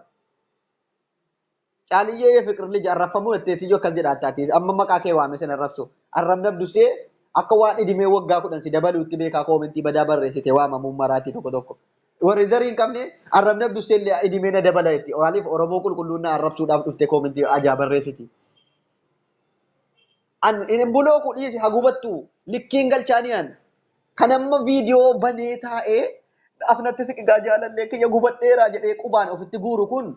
Speaker 1: Caaliyyee Fiqir lij arrabfamuu jetteetiyyuu akkas jedha taati. Amma maqaa kee waame sin arrabsu. Arrabni Abdusee akka waan idimee waggaa 10 si dabaluutti beekaa koomentii badaa barreessite waamamuun maraatti tokko tokko. Warri zarii hin qabne arrabni Abdusee illee idimee na dabala jetti. Maaliif Oromoo qulqulluun na arrabsuudhaaf dhufte koomentii ajaa barreessiti. An hin buloo kudhiisi hagubattu likkiin galchaanii an. Kan amma viidiyoo banee taa'ee asnatti siqigaa jaalallee kiyya gubadheeraa jedhee qubaan ofitti guuru kun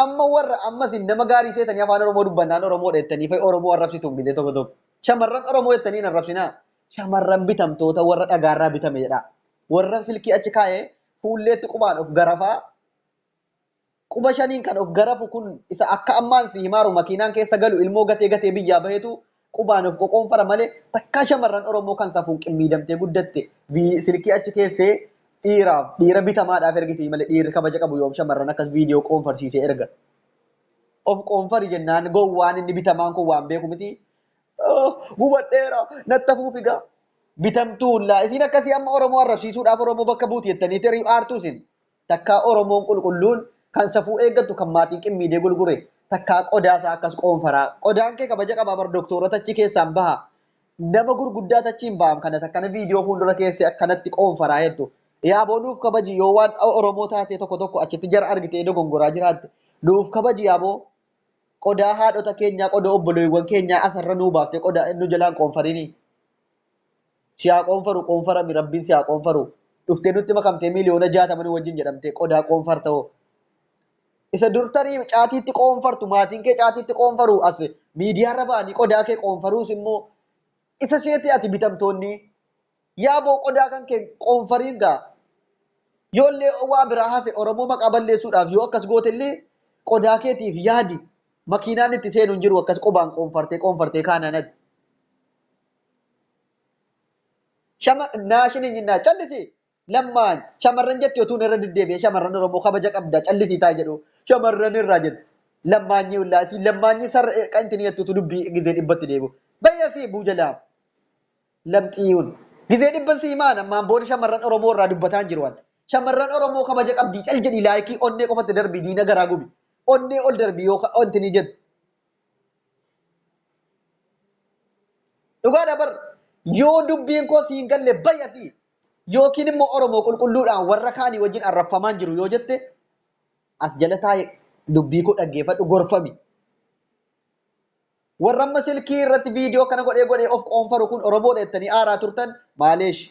Speaker 1: amma warra ammas nama gaarii seetanii afaan Oromoo dubbannaan Oromoo dheettanii fa'i Oromoo arrabsitu hin tokko tokko. Shamarran Oromoo jettanii hin arrabsinaa. Shamarran bitamtoota warra dhagaarraa bitame jedha. Warra silkii achi kaa'ee fuulleetti qubaan of garafaa quba shaniin kan of garafu kun isa akka ammaan si himaaru makiinaan keessa galu ilmoo gatee gatee biyyaa bahetu qubaan of qoqoonfara malee takkaa shamarran Oromoo kan safuun qimmiidamtee guddatte silkii achi keessee dhiiraaf dhiira bitamaadhaaf ergiti malee dhiirri kabaja qabu yoom shamarran akkas viidiyoo qoonfarsiisee erga. Of qoonfari jennaan gowwaan inni bitamaan kun waan beeku miti. Gubadheera natti hafuuf egaa. Bitamtuullaa isiin akkasii amma Oromoo arrabsiisuudhaaf Oromoo bakka buuti jettanii tarii aartuu isin. Takkaa Oromoon qulqulluun kan safuu eeggattu kan maatiin qimmiidee gurgure takkaa qodaa isaa akkas qoonfaraa. Qodaan kee kabaja qabaa bar doktoorota achi keessaan baha. Nama gurguddaa achiin baham kana takkana viidiyoo fuuldura keessee akkanatti qoonfaraa jettu. Yaa boo nuuf kabaji yoo waan Oromoo taate tokko tokko achitti jara argitee dogongoraa jiraatte. Nuuf kabaji yaa boo. Qodaa haadhota keenyaa qodaa obboleewwan keenyaa asirra nuu baaftee qodaa nu jalaan qoonfarini. Si haa qoonfaru qoonfarami rabbiin si haa qoonfaru. Dhuftee nutti makamtee 60,000,000 nu wajjin jedhamtee qodaa qoonfarta'oo. Isa dur tarii caatiitti qoonfartu maatiin kee caatiitti qoonfaru as miidiyaarra ba'anii qodaa kee qoonfaruus immoo isa seeti ati bitamtoonni. Yaa boo qodaa kan kee qoonfariin gaa. Yoollee waa biraa hafe Oromoo maqaa balleessuudhaaf yoo akkas goote illee qodaa keetiif yaadi. Makiinaan itti seenu hin jiru akkas qubaan qoonfartee qoonfartee kaanaan ati. Shama naashin hin jinnaa callisi lammaan shamarran jetti otuun irra deddeebi'ee shamarran Oromoo kabaja qabda callisii taa jedhu shamarran irraa jettu. Lammaanyii ullaasii lammaanyii sarara qantinii jettutu dubbii gizee dhibbatti deebi'u. Bayyasii buujalaa lamxiiwun. Gizee dhibban si himaan ammaan booda shamarran Oromoo irraa dubbataa hin jiru waan. Shamarran Oromoo kabaja qabdii cal jedhii laayikii onnee qofatti darbii diina garaa gubi. Onnee ol darbii yoo wanti jettu. Dhugaadha bar yoo dubbiin koo siin galle bayyasii yookiin immoo Oromoo qulqulluudhaan warra kaanii wajjin arrabfamaan jiru yoo jette as jala taa'e dubbii koo dhaggeeffadhu gorfami. Warra amma silkii irratti viidiyoo kana godhee godhee of qoonfaru kun Oromoodha jettanii aaraa turtan maaleesh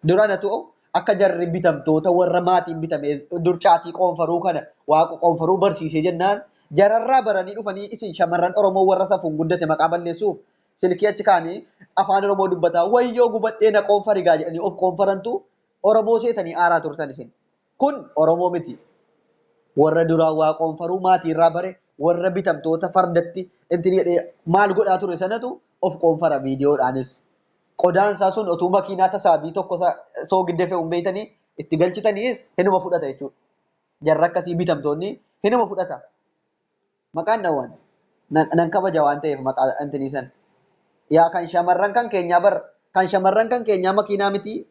Speaker 1: dura na tu'u akka jarri bitamtoota warra maatiin bitame dur caatii qoonfaruu kana waaqa qoonfaruu barsiisee jennaan jararraa baranii dhufanii isin shamarran Oromoo warra safuun guddate maqaa balleessuuf silkii achi kaanii afaan Oromoo dubbataa wayyoo gubadhee na qoonfari gaa jedhanii of qoonfarantu Oromoo seetanii aaraa turtan isin. Kun Oromoo miti. Warra duraa waa qoonfaruu maatii irraa bare warra bitamtoota fardatti intin jedhee maal godhaa ture sanatu of qoonfara viidiyoodhaanis. Qodaan isaa sun otuu makiinaa tasaabii tokko soogidda fe'uun beeytanii itti galchitaniis hinuma fudhata jechuudha. Jarra akkasii bitamtoonni hinuma fudhata. Maqaan dhawwan nan kabaja waan ta'eef maqaa intinii san. Yaa kan shamarran kan keenyaa bar kan shamarran kan keenyaa makiinaa miti.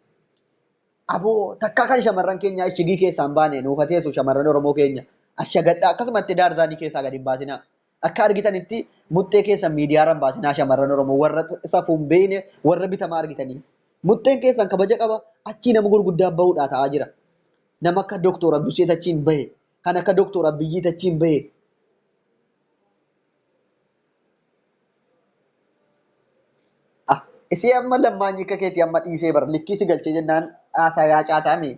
Speaker 1: Aboo takkaa kan shamarran keenyaa ishigii keessaan baane nuufateetu shamarran Oromoo keenya. Ashagadhaa akkasumatti daarzaanii keessaa gadi hin baasinaa. Akka argitanitti muxxee keessan miidiyaarra hin baasinaa shamarran Oromoo warra safuun beeyne warra bitamaa argitanii. Muxxeen keessan kabaja qaba achii nama gurguddaa bahuudhaa ta'aa jira. Nama akka Doktor Abdusee achiin bahe kan akka Doktor Abiyyiit achiin bahe. Isii amma lammaan hiika keetii amma dhiisee bara likkii si galchee jennaan haasaa yaa caataami.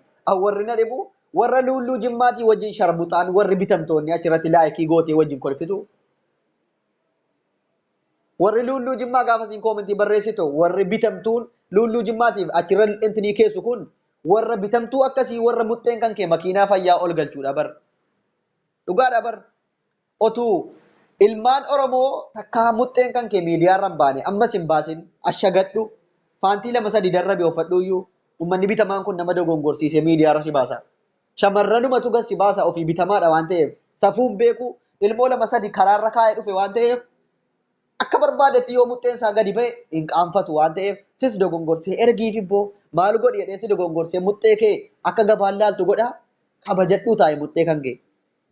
Speaker 1: Warri na dhibu warra luulluu jimmaatii wajjin sharmuxaan warri bitamtoonni achirratti laayikii gootee wajjin kolfitu. Warri luulluu jimmaa gaafa isin koomentii barreessitu warri bitamtuun luulluu jimmaatiif achirra intinii keessu kun warra bitamtuu akkasii warra muxxeen kan kee makiinaa fayyaa ol galchuudha bar. Dhugaadha bar. Otuu ilmaan Oromoo takkaa muxxeen kan kee miidiyaarra hin baane ammas hin baasin ashagadhu faantii 2-3 darrabe uffadhu iyyuu uummanni bitamaan kun nama dogongorsiisee miidiyaarra si baasa. Shamarranumatu gad si baasa ofii bitamaadha waan ta'eef safuun beeku ilmoo 2-3 karaarra kaa'ee dhufe waan ta'eef Akka barbaadetti yoo muxxeen isaa gadi ba'e hin qaanfatu waan ta'eef sis dogongorsee ergiif ibboo maal godhi jedhee si dogongorsee muxxee kee akka gabaan laaltu godhaa kabajadhuu taa'e muxxee kan kee.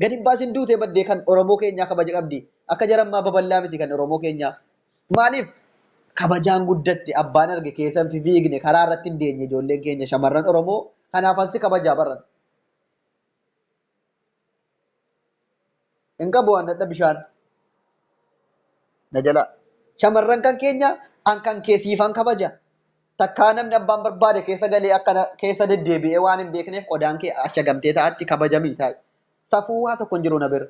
Speaker 1: Gadi baasin duutee baddee kan Oromoo keenyaa kabaja qabdi. Akka jarammaa babal'aa miti kan Oromoo keenyaa. Maaliif kabajaan guddatte abbaan arge keessan fiigne karaa irratti hin deenye ijoolleen keenya shamarran Oromoo kanaaf ansi kabajaa barran. Hin qabu waan dadha bishaan. Na jala. Shamarran kan keenya an kan kee siifan kabaja. Takkaa namni abbaan barbaade keessa galee akkana keessa deddeebi'ee waan hin beekneef qodaan kee ashagamtee ta'atti kabajamii taa'e. Safuu waa tokko hin jiru na bira.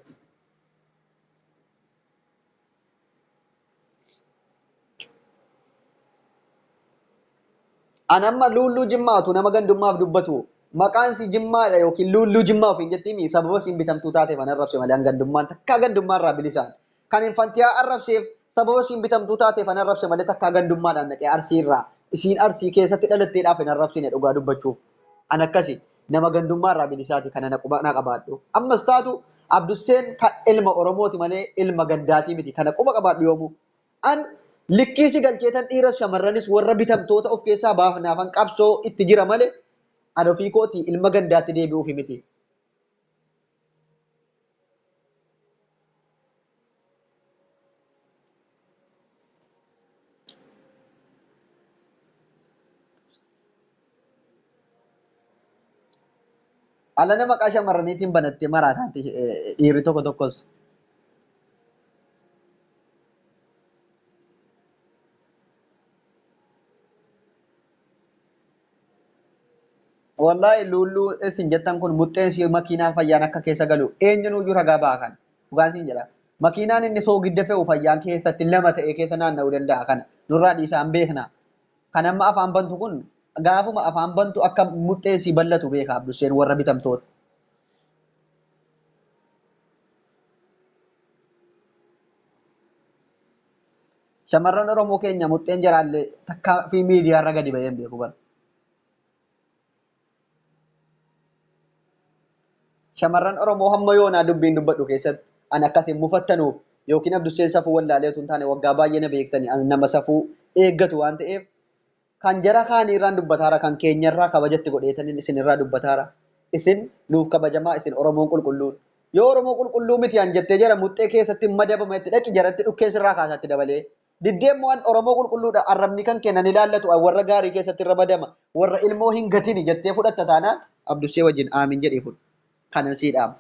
Speaker 1: An amma luulluu jimmaatu nama gandummaaf dubbatu maqaan si jimmaadha yookiin luulluu jimmaa ofiin jettiimi sababa siin bitamtuu taateef an arrabse malee an gandummaan takkaa gandummaa irraa bilisaan. Kan infantiyaa arrabseef sababa siin bitamtuu taateef an arrabse malee takkaa gandummaadhaan dhaqee arsii irraa isiin arsii keessatti dhalatteedhaaf hin arrabsine dhugaa dubbachuuf. An akkasi nama gandummaa irraa bilisaati kana na quba na qabaadhu. Ammas taatu Abdusseen kan ilma Oromooti malee ilma gandaatii miti kana quba qabaadhu yoomuu. An likkii si galcheetan dhiiras shamarranis warra bitamtoota of keessaa baafnaafan qabsoo itti jira malee an ofii kooti ilma gandaatti deebi'uuf miti. Alana maqaa shamarraniitiin banattee maraataatti dhiirri tokko tokkos. Wallaahi luulluu isin jettan kun muxxeen si makiinaan fayyaan akka keessa galu eenyuun iyyuu ragaa ba'a kana. Dhugaan siin jedha. Makiinaan inni soogidda fe'u fayyaan keessatti lama ta'ee keessa naanna'uu danda'a kana. Nurraa dhiisaan beekna. Kan amma afaan bantu kun gaafuma afaan bantu akka muxxeen si ballatu beeka Abdusseen warra bitamtoota. Shamarran Oromoo keenya muxxeen jaraallee takkaa fi miidiyaarra gadi ba'ee hin beeku bara. Shamarran Oromoo hamma yoonaa dubbiin dubbadhu keessatti an akkasin mufattanuuf yookiin Abdusseen safuu wallaalee otoo hin taane waggaa baay'ee na beektani an nama safuu eeggatu waan ta'eef kan jara kaaniirraan dubbataara kan keenyarraa kabajatti godheetaniin isinirraa dubbataara. Isin nuuf kabajamaa isin Oromoon qulqulluun. Yoo Oromoo qulqulluu miti an jettee jara muxxee keessatti madabama itti dhaqi jaratti dhukkee sirraa kaasaatti dabalee. Diddeen waan Oromoo qulqulluudha arrabni kan kennan ilaallatu warra gaarii keessatti irra madama warra ilmoo hin gatini jettee fudhatta taanaan Abdussee wajjin aamin jedhee fudhu. Kanan sii dhaama.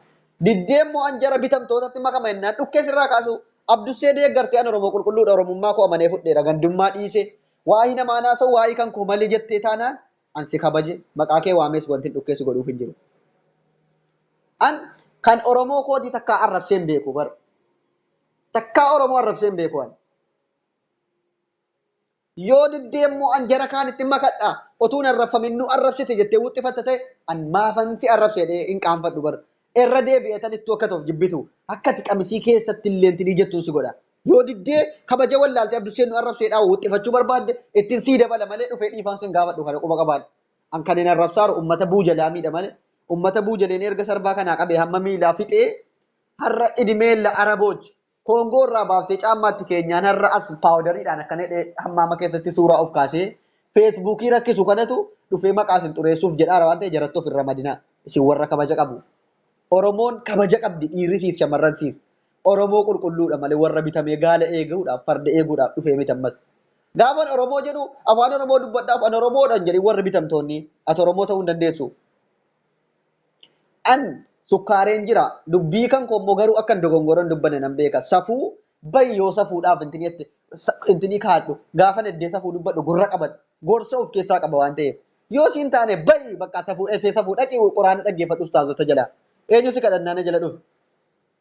Speaker 1: Diddeen mo'an jara bitamtootatti makama jennaan dhukkee sirraa kaasu Abdussee deeggartee an Oromoo qulqulluudha Oromummaa koo amanee fudheera gandummaa dhiise waa'ii namaa naasoo waa'ii kan koo malee jettee taanaan an si kabaje maqaa kee waamees wanti dhukkee si godhuuf hin jiru. An kan Oromoo kootii takkaa arrabsee hin beeku bara. Takkaa Oromoo arrabsee hin beeku an. Yoo diddee immoo an jara kaanitti makadha otuun arrabfamin nu arrabsite jettee wuxxifatta ta'e an maafan si arrabse jedhee hin qaanfadhu bara. Irra deebi'eetan ittuu akka ta'uuf jibbitu akka ati qamisii keessatti illee tinii jettuun si godha. Yoo diddee kabaja wallaaltee Abdusseen nu arrabseedhaa wuxxifachuu barbaadde ittiin sii dabala malee dhufee dhiifaan sin gaafadhu kana quba qabaadhu. An kan hin arrabsaaru ummata buujalaa miidha malee ummata buujaleen erga sarbaa kanaa qabee hamma miilaa fixee har'a idimeella arabooj Koongoo irraa baaftee caammaatti keenyaan har'a as paawudariidhaan akkana hidhee hammaama keessatti suuraa of kaasee feesbuukii rakkisu kanatu dhufee maqaa isin xureessuuf jedhaara waan ta'e jaratti of irra madinaa isin warra kabaja qabu. Oromoon kabaja qabdi dhiirri siif shamarran siif. Oromoo qulqulluudha malee warra bitamee gaala eeguudhaaf farda eeguudhaaf dhufee miti ammas. Gaafan Oromoo jedhu afaan Oromoo dubbadhaaf an Oromoodhaan jedhi warri bitamtoonni ati Oromoo ta'uu hin dandeessu. An sukkaareen jira dubbii kan koo immoo garuu akkan dogongoran dubbanne nan beeka. Safuu bayi yoo safuudhaaf intinii jette intinii kaadhu gaafan eddee safuu dubbadhu gurra qabadhu gorsa of keessaa qaba waan ta'eef. Yoo siin taane bayi bakka safuu efee safuu dhaqii quraana dhaggeeffadhu ustaazota jalaa. Eenyu si kadhannaa na jala dhufe.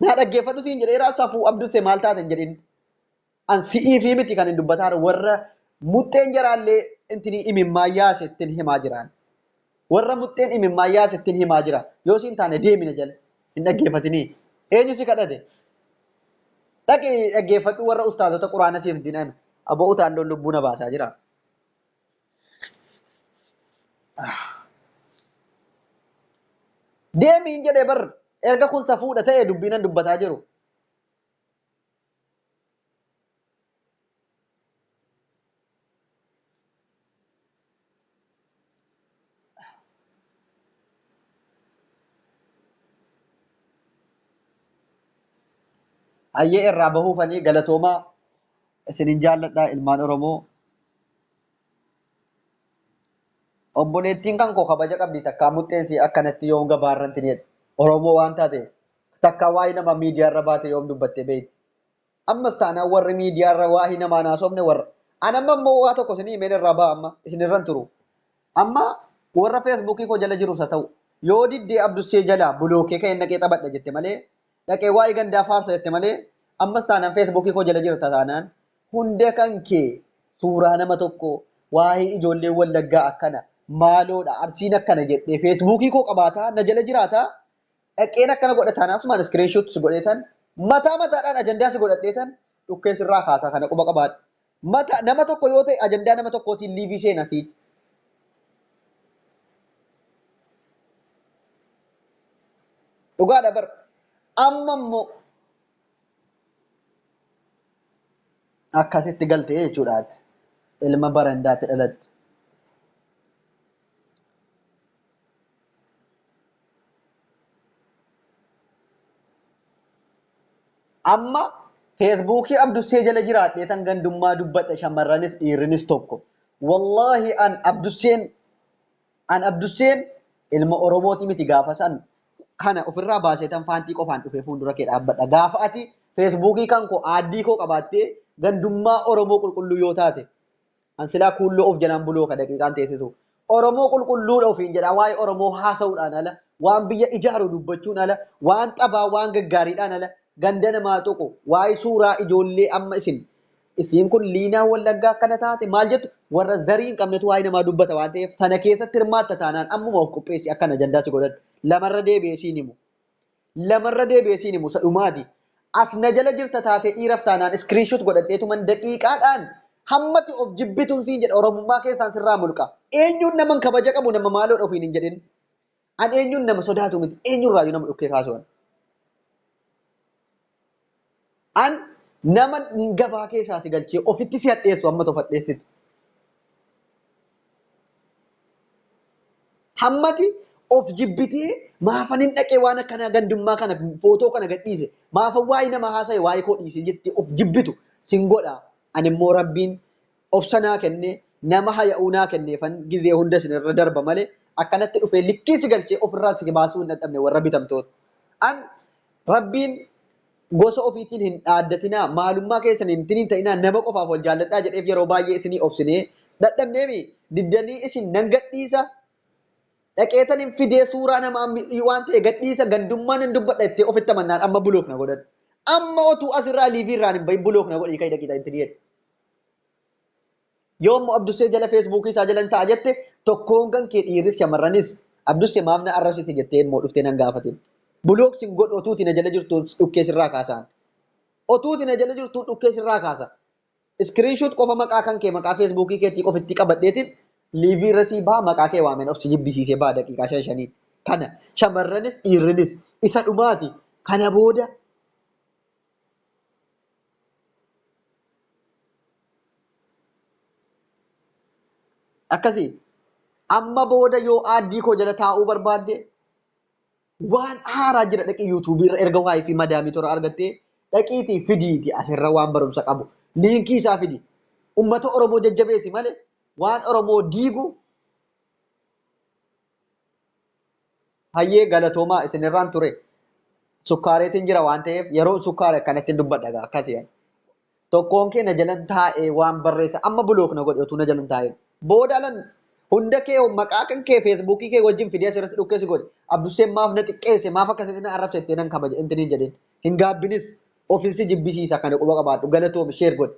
Speaker 1: Naa dhaggeeffadhu siin jedheeraa safuu abdusse maal taate hin jedhin. An si'ii fi miti kan hin dubbataa warra muxxeen jaraallee intinii imimmaa yaase ittiin himaa jiraan. Warra muxxeen imimmaa yaase ittiin himaa jira. Yoo siin taane deemina jala hin dhaggeeffatinii. Eenyu si kadhate? Dhaqi dhaggeeffadhu warra ustaazota quraana siif dinan. Aboo utaalloon lubbuu na baasaa jira. Deemiin jedhee bar erga kun safuudha ta'e dubbiinan dubbataa jiru. Hayyee irraa bahuufanii galatoomaa isinin jaalladhaa ilmaan Oromoo. Obboleettiin kan koo kabaja qabdi takkaa muxxeensi akkanatti yoom gabaarranti ni jedhe. Oromoo waan taateef takkaa waa'ee nama miidiyaarra baate yoom dubbatte beekti. Ammas taanaan warri miidiyaarra waa'ee namaa naasofne warra. An amma immoo waa tokko isinii himeen irraa ba'a amma isin irran turu. Amma warra feesbuukii koo jala jirus haa ta'u yoo diddee Abdussee jalaa bulookee ka'een dhaqee taphadha jette malee dhaqee waa'ee gandaa faarsa jette malee ammas taanaan feesbuukii koo jala jirta taanaan hunda kan kee suuraa nama tokko waa'ee ijoollee wallaggaa akkana maaloodha arsiin akkana jedhee feesbuukii koo qabaataa na jala jiraataa dhaqeen akkana godha taanaan asumaan iskiriinshoot si godheetan mataa mataadhaan ajandaa si godhadheetan dhukkeen sirraa kaasaa kana quba qabaadhu. Mata nama tokko yoo ta'e ajandaa nama tokkootiin liivii seena siit. Dhugaadha bar. Amma immoo akkasitti galtee jechuudhaati. Ilma barandaatti dhalatte. Amma feesbuukii Abdussee jala jiraadhee tan gandummaa dubbadha shamarranis dhiirrinis tokko. Wallaahi an Abdusseen ilma Oromooti miti gaafa san kana ofirraa baasee tan faantii qofaan dhufee fuuldura kee dhaabbadha. Gaafa ati feesbuukii kan koo aaddii koo qabaattee gandummaa Oromoo qulqulluu yoo taate an silaa kuulloo of jalaan buloo ka daqiiqaan teessisu. Oromoo qulqulluudha ofiin jedha waa'ee Oromoo haasa'uudhaan ala waan biyya ijaaru dubbachuun ala waan xabaa waan gaggaariidhaan ala ganda namaa tuqu waa'ee suuraa ijoollee amma isin kun liinaa wallaggaa akkana taate maal jettu warra zarii hin qabnetu waa'ee namaa dubbata waan ta'eef sana keessatti hirmaatta taanaan ammuma of qopheessi akkana ajandaa si godhadhu. Lamarra deebi'ee siin himu. Lamarra deebi'ee siin himu sadhumaati. As na jala jirta taate dhiiraaf taanaan iskiriinshoot godhadheetuman daqiiqaadhaan hammati of jibbituun siin jedha Oromummaa keessaan sirraa mulqa. Eenyuun nama kabaja qabu nama maaloodha ofiin hin jedhin. An eenyuun nama sodaatu miti eenyurraayyuu nama dhukkee kaasuun. An nama gabaa keessaa si galchee ofitti si hadheessu amma of hadheessitu. Hammati of jibbitee maafan hin dhaqee waan akkanaa gandummaa kana footoo kana gadhiise maafan waa'ee nama haasa'e waa'ee koo dhiise jettee of jibbitu sin godha. Ani immoo Rabbiin obsa naa kennee nama haya'uu naa kenneefan gizee hunda isin irra darba malee akkanatti dhufee likkii si galchee ofirraa si baasuu hin dadhabne warra bitamtoota. An Rabbiin gosa ofiitiin hin dhaaddatinaa maalummaa keessan hin tiniin ta'inaa nama qofaaf wal jaalladhaa jedheef yeroo baay'ee isinii obsinee dadhabneemi diddanii isin nan gadhiisa dhaqeetan hin fidee suuraa namaa waan ta'e gadhiisa gandummaa nan dubbadha jettee ofitti amannaan amma bulook na godhadhu. Amma otuu asirraa liivii irraan hin bahin bulook na godhii kai daqiiqaa itti dhiyeedha. Yoo immoo Abdussee jala feesbuukii isaa jalan ta'a jette tokkoon kan kee dhiirris shamarranis Abdussee maaf na arrabsite jettee immoo dhuftee nan gaafatin. Bulook sin godhu otuuti na jala jirtuun dhukkee sirraa kaasaan. Otuuti na jala jirtuun dhukkee sirraa kaasa. Iskiriinshoot qofa maqaa kan kee maqaa feesbuukii keetii qofitti qabadheetiin liivii irra sii baha maqaa kee waameen of si jibbisiisee baha daqiiqaa shan shaniin. Kana shamarranis dhiirrinis isa dhumaati. Kana booda akkasii amma booda yoo aaddii koo jala taa'uu barbaadde waan haaraa jira dhaqii yuutuubii irra erga waa'ee fi madaamii toora argattee dhaqiitii fidiiti asirra waan barumsa qabu liinkii isaa fidi ummata Oromoo jajjabeessi malee waan Oromoo diigu hayyee galatoomaa isinirraan ture sukkaareetiin jira waan ta'eef yeroo sukkaare akkanatti dubbadha gaa akkasii. Tokkoon kee na jalan taa'ee waan barreessa amma bulook na godhe otuu na jalan taa'ee booda alan hunda kee maqaa kan kee feesbuukii kee wajjin fidee asirratti dhukkeessi godhe Abdusseen maaf na xiqqeesse maaf akkasitti na arrabse jettee nan kabaja intiniin jedheen hin gaabbinis ofiisi jibbisiisa kana quba qabaadhu galatoomi sheer godhe.